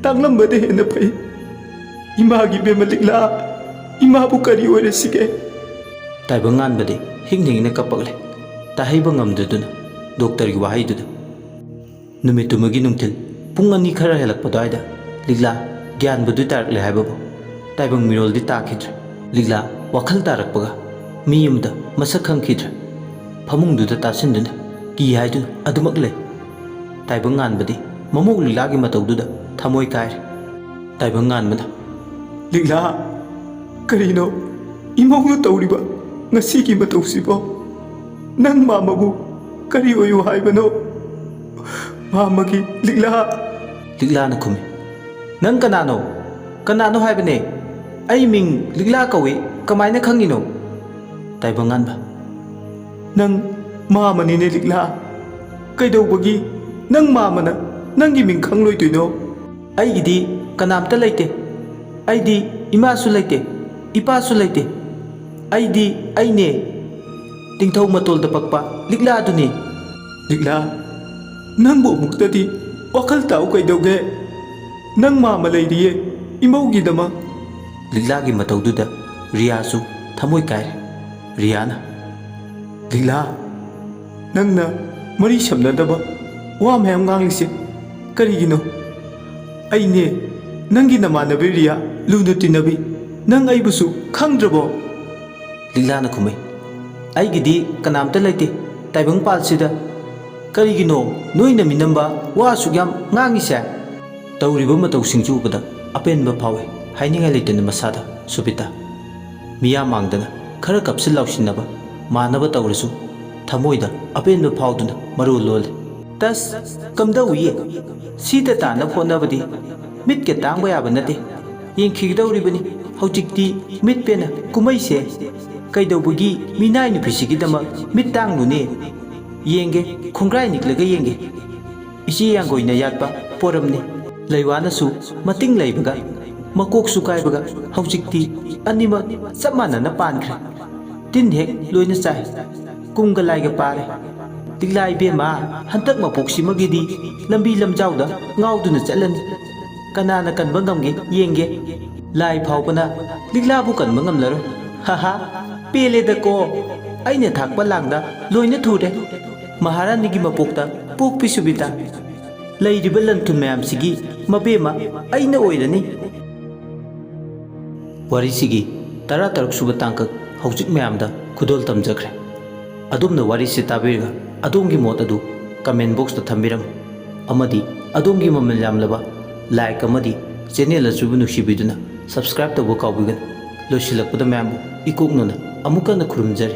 ꯇꯥꯡꯂꯝꯕꯗ ꯍꯦꯟꯅ ꯐꯩ꯫ ꯏꯃꯥꯒꯤ ꯏꯕꯦꯝꯃ ꯂꯤꯛꯂꯥ, ꯏꯃꯥꯕꯨ ꯀꯔꯤ ꯑꯣꯏꯔꯁꯤꯒꯦ?" ꯇꯥꯏꯕꯪ ꯉꯥꯟꯕꯗꯤ ꯍꯤꯡ ꯍꯤꯡꯅ ꯀꯞꯄꯛꯂꯦ, ꯇꯥꯍꯩꯕ ꯉꯝꯗꯗꯨꯅ ꯗꯣꯛꯇꯔꯒꯤ ꯋꯥꯍꯩꯗꯨꯗ꯫ ꯅꯨꯃꯤꯠꯇꯨꯃꯒꯤ ꯅꯨꯡꯊꯤꯜ ꯄꯨꯡ ꯑꯅꯤ ꯈꯔ ꯍꯦꯜꯂꯛꯄ ꯑꯗꯨꯋꯥꯏꯗ ꯂꯤꯛꯂꯥ ꯒ꯭ꯌꯥꯟꯕꯨꯗꯤ ꯇꯥꯔꯛꯂꯦ ꯍꯥꯏꯕꯕꯨ ꯇꯥꯏꯕꯪ ꯃꯤꯔꯣꯜꯗꯤ ꯇꯥꯈꯤꯗ꯭ꯔꯦ꯫ ꯂꯤꯛꯂꯥ ꯋꯥꯈꯜ ꯇꯥꯔꯛꯄꯒ ꯃꯤ ꯑꯃꯗ ꯃꯁꯛ ꯈꯪꯈꯤꯗ꯭ꯔꯦ꯫ ꯐꯃꯨꯡꯗꯨꯗ ꯇꯥꯁꯤꯟꯗꯨꯅ ꯀꯤ ꯍꯥꯏꯗꯨꯅ ꯑꯗꯨꯃꯛ ꯂꯩ꯫ ꯇꯥꯏꯕꯪ ꯉꯥꯟꯕꯗꯤ ꯃꯃꯧ ꯂꯤꯛꯂꯥꯒꯤ ꯃꯇꯧꯗꯨꯗ ꯊꯃꯣꯏ ꯀꯥꯏꯔꯦ꯫ ꯇꯥꯏꯕꯪ ꯉꯥꯟꯕꯅ, "ꯂꯤꯛꯂꯥ, ꯀꯔꯤꯅꯣ ꯏꯃꯧꯅ ꯇꯧꯔꯤꯕ ꯉꯁꯤꯒꯤ ꯃꯇꯧꯁꯤꯕꯣ? ꯅꯪ ꯃꯥꯃꯕꯨ ꯀꯔꯤ ꯑꯣꯏꯌꯨ ꯍꯥꯏꯕꯅꯣ? ꯃꯥꯃꯒꯤ ꯂꯤꯛꯂꯥ!" ꯂꯤꯛꯂꯥꯅ ꯈꯨꯝꯃꯤ, "ꯅꯪ ꯀꯅꯥꯅꯣ? ꯀꯅꯥꯅꯣ ꯍꯥꯏꯕꯅꯦ? ꯑꯩ ꯃꯤꯡ ꯂꯤꯛꯂꯥ ꯀꯧꯏ, ꯀꯃꯥꯏꯅ ꯈꯪꯉꯤꯅꯣ?" ꯇꯥꯏꯕꯪꯉꯥꯟꯕ, "ꯅꯪ ꯃꯥꯃꯅꯤꯅꯦ ꯂꯤꯛꯂꯥ꯫ ꯀꯩꯗꯧꯕꯒꯤ ꯅꯪ ꯃꯥꯃꯅ ꯅꯪꯒꯤ ꯃꯤꯡ ꯈꯪꯂꯣꯏꯗꯣꯏꯅꯣ?" "ꯑꯩꯒꯤꯗꯤ ꯀꯅꯥꯝꯇ ꯂꯩꯇꯦ꯫ ꯑꯩꯗꯤ ꯏꯃꯥꯁꯨ ꯂꯩꯇꯦ, ꯏꯄꯥꯁꯨ ꯂꯩꯇꯦ꯫ ꯑꯩꯗꯤ ꯑꯩꯅꯦ, ꯇꯤꯡꯊꯧ ꯃꯇꯣꯜꯗ ꯄꯛꯄ ꯂꯤꯛꯂꯥꯗꯨꯅꯦ꯫" "ꯂꯤꯛꯂꯥ, ꯅꯪꯕꯨ ꯑꯃꯨꯛꯇꯗꯤ ꯋꯥꯈꯜ ꯇꯥꯎ ꯀꯩꯗꯧꯒꯦ? ꯅꯪ ꯃꯥꯃ ꯂꯩꯔꯤꯌꯦ, ꯏꯃꯧꯒꯤꯗꯃꯛ꯫" ꯂꯤꯛꯂꯥꯒꯤ ꯃꯇꯧꯗꯨꯗ ꯔꯤꯌꯥꯁꯨ ꯊꯃꯣꯏ ꯀꯥꯏꯔꯦ꯫ ꯔꯤꯌꯥꯅ, "ꯂꯤꯛꯂꯥ, ꯅꯪꯅ ꯃꯔꯤ ꯁꯝꯅꯗꯕ ꯋꯥ ꯃꯌꯥꯝ ꯉꯥꯡꯂꯤꯁꯦ ꯀꯔꯤꯒꯤꯅꯣ? ꯑꯩꯅꯦ ꯅꯪꯒꯤ ꯅꯃꯥꯟꯅꯕꯤ ꯔꯤꯌꯥ, ꯂꯨꯅ ꯇꯤꯟꯅꯕꯤ, ꯅꯪ ꯑꯩꯕꯨꯁꯨ ꯈꯪꯗ꯭ꯔꯕꯣ?" ꯂꯤꯛꯂꯥꯅ ꯈꯨꯝꯃꯤ, "ꯑꯩꯒꯤꯗꯤ ꯀꯅꯥꯝꯇ ꯂꯩꯇꯦ ꯇꯥꯏꯕꯪ ꯄꯥꯜꯁꯤꯗ꯫ ꯀꯔꯤꯒꯤꯅꯣ ꯅꯣꯏꯅ ꯃꯤꯅꯝꯕ ꯋꯥ ꯑꯁꯨꯛ ꯌꯥꯝ ꯉꯥꯡꯉꯤꯁꯦ?" ꯇꯧꯔꯤꯕ ꯃꯇꯧꯁꯤꯡꯁꯤ ꯎꯕꯗ ꯑꯄꯦꯟꯕ ꯐꯥꯎꯏ ꯍꯥꯏꯅꯤꯡꯉꯥꯏ ꯂꯩꯇꯅ ꯃꯁꯥꯗ ꯁꯨꯕꯤꯇꯥ꯫ ꯃꯤꯌꯥꯝ ꯃꯥꯡꯗꯅ ꯈꯔ ꯀꯞꯁꯤꯟ ꯂꯥꯎꯁꯤꯟꯅꯕ ꯃꯥꯟꯅꯕ ꯇꯧꯔꯁꯨ ꯊꯃꯣꯏꯗ ꯑꯄꯦꯟꯕ ꯐꯥꯎꯗꯨꯅ ꯃꯔꯣꯜ ꯂꯣꯜꯂꯤ꯫ ꯇꯁ, ꯀꯝꯗꯧꯏꯌꯦ? ꯁꯤꯗ ꯇꯥꯅꯕ ꯍꯣꯠꯅꯕꯗꯤ ꯃꯤꯠꯀ ꯇꯥꯡꯕ ꯌꯥꯕ ꯅꯠꯇꯦ꯫ ꯌꯦꯡꯈꯤꯒꯗꯧꯔꯤꯕꯅꯤ ꯍꯧꯖꯤꯛꯇꯤ ꯃꯤꯠ ꯄꯦꯟꯅ ꯀꯨꯝꯍꯩꯁꯦ꯫ ꯀꯩꯗꯧꯕꯒꯤ ꯃꯤꯅꯥꯏ ꯅꯨꯄꯤꯁꯤꯒꯤꯗꯃꯛ ꯃꯤꯠ ꯇꯥꯡꯂꯨꯅꯦ? ꯌꯦꯡꯒꯦ, ꯈꯣꯡꯒ꯭ꯔꯥꯏ ꯅꯤꯛꯂꯒ ꯌꯦꯡꯒꯦ꯫ ꯏꯆꯦ ꯌꯥꯡꯒꯣꯏꯅ ꯌꯥꯠꯄ ꯄꯣꯔꯝꯅꯤ꯫ ꯂꯩꯋꯥꯅꯁꯨ ꯃꯇꯤꯡ ꯂꯩꯕꯒ ꯃꯀꯣꯛꯁꯨ ꯀꯥꯏꯕꯒ ꯍꯧꯖꯤꯛꯇꯤ ꯑꯅꯤꯃꯛ ꯆꯞ ꯃꯥꯟꯅꯅ ꯄꯥꯟꯈ꯭ꯔꯦ꯫ ꯇꯤꯟ ꯍꯦꯛ ꯂꯣꯏꯅ ꯆꯥꯏ꯫ ꯀꯨꯝꯒ ꯂꯥꯏꯒ ꯄꯥꯔꯦ꯫ ꯂꯤꯛꯂꯥ ꯏꯕꯦꯝꯃ, ꯍꯟꯗꯛ ꯃꯄꯣꯛꯁꯤꯃꯒꯤꯗꯤ ꯂꯝꯕꯤ ꯂꯝꯖꯥꯎꯗ ꯉꯥꯎꯗꯨꯅ ꯆꯠꯂꯅꯤ꯫ ꯀꯅꯥꯅ ꯀꯟꯕ ꯉꯝꯒꯦ ꯌꯦꯡꯒꯦ꯫ ꯂꯥꯏ ꯐꯥꯎꯕꯅ ꯂꯤꯛꯂꯥꯕꯨ ꯀꯟꯕ ꯉꯝꯂꯔꯣꯏ꯫ ꯍꯥꯍꯥ, ꯄꯦꯜꯂꯦꯗꯀꯣ꯫ ꯑꯩꯅ ꯊꯥꯛꯄ ꯂꯥꯡꯗ ꯂꯣꯏꯅ ꯊꯨꯔꯦ꯫ ꯃꯍꯥꯔꯥꯅꯤꯒꯤ ꯃꯄꯣꯛꯇ ꯄꯣꯛꯄꯤ ꯁꯨꯕꯤꯇꯥ꯫ ꯂꯩꯔꯤꯕ ꯂꯟ ꯊꯨꯝ ꯃꯌꯥꯝꯁꯤꯒꯤ ꯃꯕꯦꯝꯃ ꯑꯩꯅ ꯑꯣꯏꯔꯅꯤ꯫ ꯋꯥꯔꯤꯁꯤꯒꯤ ꯇꯔꯥꯇꯔꯨꯛ ꯁꯨꯕ ꯇꯥꯡꯀꯛ ꯍꯧꯖꯤꯛ ꯃꯌꯥꯝꯗ ꯈꯨꯗꯣꯜ ꯇꯝꯖꯈ꯭ꯔꯦ꯫ ꯑꯗꯣꯝꯅ ꯋꯥꯔꯤꯁꯤ ꯇꯥꯕꯤꯔꯒ ꯑꯗꯣꯝꯒꯤ ꯃꯣꯠ ꯑꯗꯨ comment boxꯇ ꯊꯝꯕꯤꯔꯝꯃꯨ꯫ ꯑꯃꯗꯤ ꯑꯗꯣꯝꯒꯤ ꯃꯃꯜ ꯌꯥꯝꯂꯕ like ꯑꯃꯗꯤ channel ꯑꯁꯤꯕꯨ ꯅꯨꯡꯁꯤꯕꯤꯗꯨꯅ subscribe ꯇꯧꯕ ꯀꯥꯎꯕꯤꯒꯅꯨ꯫ ꯂꯣꯏꯁꯤꯜꯂꯛꯄꯗ ꯃꯌꯥꯝꯕꯨ ꯏꯀꯣꯛꯅꯅ ꯑꯃꯨꯛ ꯍꯟꯅ ꯈꯨꯔꯨꯝꯖꯔꯤ꯫